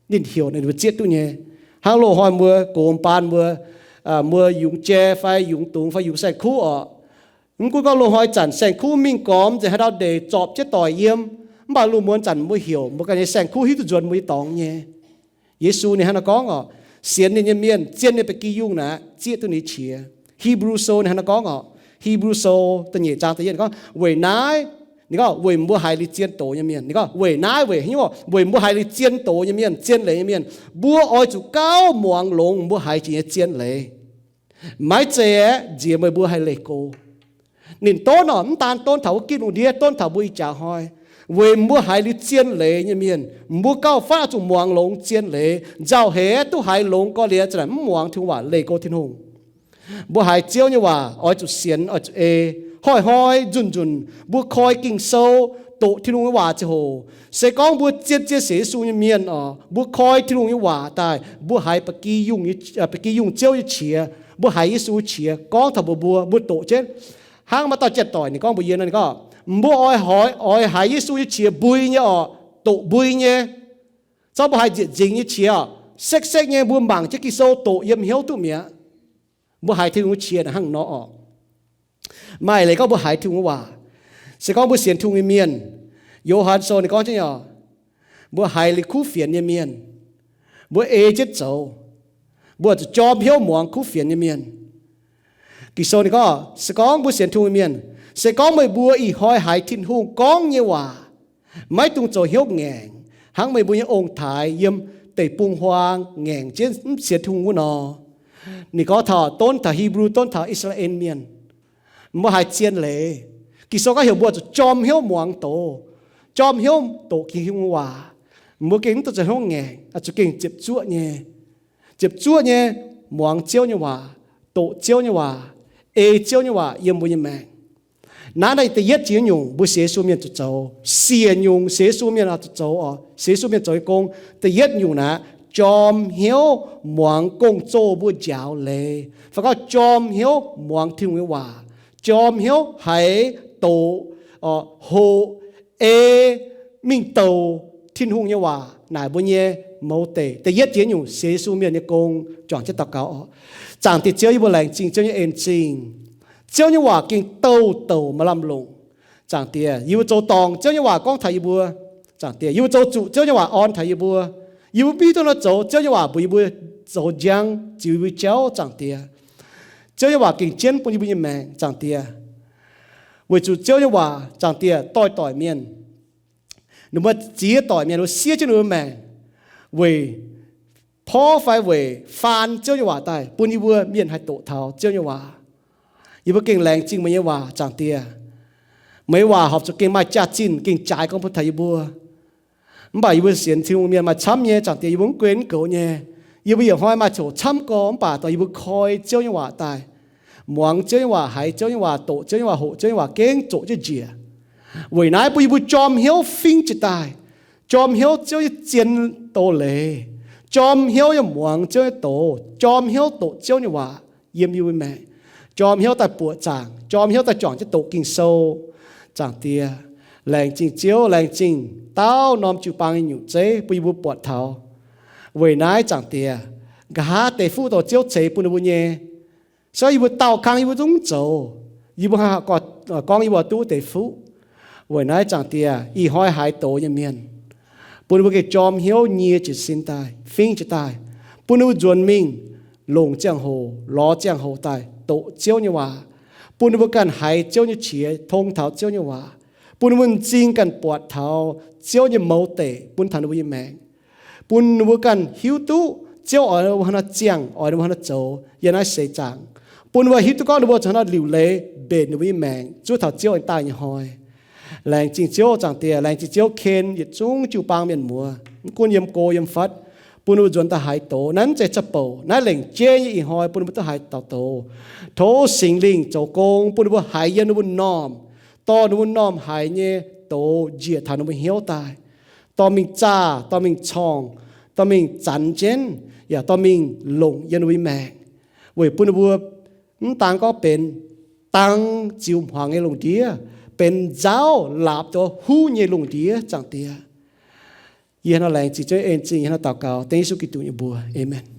ninh heuc ninh mbuo zieqv duqv nyei. Hnangv loz-hnoi mbuo gox baan mbuo, mbuo yungz jai fai yungz dungz fai yungz saeng-kuv oc. Mv gunv gorngv loz-hnoi zanc saeng-kuv mingh gormx nzengc, haaix ndau ndeic zorpc jienv doic yiem, mv baac lungh muonz zanc mbuo heuc mbuo ganh nyei saeng-kuv hiuv duqv nzuonx mbuo nyei dorngx nyei. Yesu ninh hnangv naaiv gorngv oc, sienx ninh nyei mienh, zien ninh ba'gi yungh naaic, zieqv duqv ninh qiex. Hebrew Sou ninh hnangv naaiv gorngv oc, Hebrew Sou da'nyeic zaang da'yietv ninh gorngv, Weic naaiv, ninh gorngv weic mbuo haiz liuz zien doz nyei mienh, ninh gorngv weic naaiv, weic, weic mbuo haiz liuz zien doz nyei mienh, zien leiz nyei mienh, mbuo oix zuqc gauh muangx longx mbuo haiz jiex nyei zien leiz. Maiv zeiz aeqv, nziex meih mbuo haih leih go. Ninh donv oc, mv daan donv taux wuov gitv lungh ndiev, donv taux mbuo ih jaax hnoi. Weic mbuo haiz liuz zien leiz nyei mienh, mbuo gauh fatv oix zuqc muangx longx zien leiz. Nzauh heix duqv haiz longx gorx-liuz za'naaic mv muangx Tin-Hungh waac, leih go Tin-Hungh. Mbuo haiz Ziouv nyei waac oix zuqc sienx, oix zuqc ei. Hnoi-hnoi nzunc-nzunc mbuo koi Ging-Sou, doqc Tin-Hungh nyei waac ziangh hoc, se gorngv mbuo zien-zien sienx Yesu nyei mienh oc, mbuo koi Tin-Hungh nyei waac daaih, mbuo haiz ba'gi yungh, ba'gi yungh Ziouv nyei qiex, mbuo haiz Yesu qiex gorngv taux mbuox mbuo, mbuo doqc jienv. Hnangv maaih dauh janx-doic ninh gorngv mbuox yie nor, ninh gorngv, Mbuo oix, oix haiz Yesu nyei qiex mbui nyei oc, doqc mbui nyei. Zorqv mbuo haiz nzieqc nzingx nyei qiex oc, sekv-sekv nyei mbuo mangc jienv Ging-Sou doqc yiem hnyouv duqv mi'aqv. Mbuo haiz Tin-Hungh nyei qiex hnangv nor oc. Maaih leiz gorngv mbuo haiz Tin-Hungh nyei waac, se gorngv mbuo sienx Tin-Hungh nyei mienh, Yo^han Sou ninh gorngv jienv oc, mbuo haiz liuz kuv fienx nyei mienh, mbuo ei jienv zoux, mbuo zuqc jorm hnyouv muangx kuv fienx nyei mienh. Ging-Sou ninh gorngv, se gorngv mbuo sienx Tin-Hungh nyei mienh, se gorngv meih mbuo ih hnoi haiz Tin-Hungh gorngv nyei waac, maiv dungx zoux hnyouv ngaengc, hnangv meih mbuo nyei ong-taaix yiem deic-bung-huaang ngaengc jienv mv sienx Tin-Hungh wuov nor. Ninh gorngv taux, donv taux Hebrew, donv taux I^saa^laa^en Mienh, mbuo haiz zien leiz. Ging-Sou gorngv heuc mbuo zuqc jorm hnyouv muangx doz, jorm hnyouv doqc Tin-Hungh waac. Mbuo gengh mv dungx zoux hnyouv ngaengc, zuqc gengh ziepc zuoqv nyei, ziepc zuoqv nyei muangx Ziouv nyei waac, doqc Ziouv nyei waac, ei Ziouv nyei waac yiem mbuo nyei maengc. Naaiv naaiv da'yietv jiex nyungc mbuo sienx Yesu mienh zuqc zoux, siec nyungc sienx Yesu mienh zuqc zoux oc, sienx Yesu mienh zoux nyei gong. Da'yietv nyungc naaic, jorm hnyouv muangx gong-zoh mbuo njaaux leiz, fai gorngv jorm hnyouv muangx Tin-Hungh nyei waac, jorm hnyouv haiz, doqc, hoqc, ei, mingh douc Tin-Hungh nyei waac naaic mbuo nyei mouz deic. Da'yietv jiex nyungc sienx Yesu mienh nyei gong, juangc jienv daux gaux oc. Zaangc Diex Ziouv, yie mbuo laengz zingh Ziouv nyei en zingh. Ziouv nyei waac gengh douh douc maaih lamh longc. Zaangc Diex, yie mbuo zoux dorngc Ziouv nyei waac gorngv taux yie mbuo. Zaangc Diex, yie mbuo zoux zuqc Ziouv nyei waac orn taux yie mbuo. Yie mbuo mv hiuv duqv nor zoux, Ziouv nyei waac mbuox yie mbuo zoux njang, ziux yie mbuo jauv. Zaangc Diex, Ziouv nyei waac gengh jienv bun yie mbuo nyei maengc. Zaangc Diex, weic zuqc Ziouv nyei waac, Zaangc Diex, doix-doic mienh, ninh mbuo ziex doic mienh wuov siev jienv ninh mbuo maengc weic porv fai weic faan Ziouv nyei waac daaih bun yie mbuo mienh haih doqc taux Ziouv nyei waac. Yie mbuo gengh laengz zingh meih nyei waac, Zaangc Diex. Meih nyei waac horpc zuqc gengh maaih jaax-zinh, gengh jaaix gorngv bun taux yie mbuo. Mv baac yie mbuo sienx Tin-Hungh mienh maaih camv nyei, Zaangc Diex, yie mbuo mv gunv goux nyei. Yie mbuo yietc hnoi maaih coc camv gorx, mv baac dongh yie mbuo koi Ziouv nyei waac daaih, muangx Ziouv nyei waac, haiz Ziouv nyei waac, doqc Ziouv nyei waac, hoqc Ziouv nyei waac, gengh zoqc jienv njiec. Weic naaiv bun yie mbuo jorm hnyouv fingv jiez daaih, jorm hnyouv Ziouv nyei zien doz-leiz, jorm hnyouv yiem muangx Ziouv nyei doz, jorm hnyouv doqc Ziouv nyei waac yiem yie mbuo maengc, jorm hnyouv daaih buoqc zaangc, jorm hnyouv daaih juangc jienv doqc Ging-Sou. Zaangc Diex, laengz zingh Ziouv, laengz zingh daauh norm jiu-baang nyei nyutc zeiv bun yie mbuo buatc taux. Weic naaiv, Zaangc Diex, nqa'haav deix fuqv dongh Ziouv ceix bun ninh mbuo nyei, se gorngv yie mbuo daauh kang yie mbuo zungv mv zoux, Yie mbuo gorngv yie mbuo duqv deix fuqv. Weic naaiv, Zaangc Diex, ih hnoi haiz doz nyei mienh, bun ninh mbuo gengh jorm hnyouv nyie jiez sin daaih, fingv jiez daaih, bun ninh mbuo nzuonx mingh longc ziangh hoc, lorz ziangh hoc daaih doqc Ziouv nyei waac, bun ninh mbuo ganh haiz Ziouv nyei qiex, tong taux Ziouv nyei waac, bun ninh mbuo m'zing ganh buatc taux Ziouv nyei mouz deic bun taux ninh mbuo nyei maengc, bun ninh mbuo ganh hiuv duqv Ziouv oix ninh mbuo hnangv haaix nor ziangh, oix ninh mbuo hnangv haaix nor zoux yiem naaiv seix zaangc, bun ninh mbuo hiuv duqv gorngv ninh mbuo zoux haaix nor liuc leiz mbenc ninh mbuo nyei maengc zuov taux Ziouv aengx daaih nyei hnoi. Laengz zingh Ziouv, Zaangc Diex, laengz zingh Ziouv ken yietc zungv jiu-baang mienh muoz, mv gunv yiem go yiem fatv, bun ninh mbuo nzuonx daaih haiz doz. Naaiv mv zeiz za'bouc, naaiv lengc jeiv nyei ih hnoi bun ninh mbuo duqv haiz dauh doz. Tov Singx Lingh zoux gong bun ninh mbuo haiz yiem ninh mbuo m'normh, dorh ninh mbuo m'normh haiz nyei doz njiec taux ninh mbuo hnyouv daaih, dorh mingh zaah, dorh mingh corngh, dorh mingh zanx jienv, yaac dorh mingh longc yiem ninh mbuo nyei maengc, weic bun ninh mbuo mv daan gorngv benx dang ziux hmuangx nyei lungh ndiev, benx nzauv laapc duqv huv nyei lungh ndiev, Zaangc Diex. Yie hnangv nor laengz zingh Ziouv, en zingh yie hnangv nor daux gaux dengv Yesu Giduc nyei mbuox. Aamen.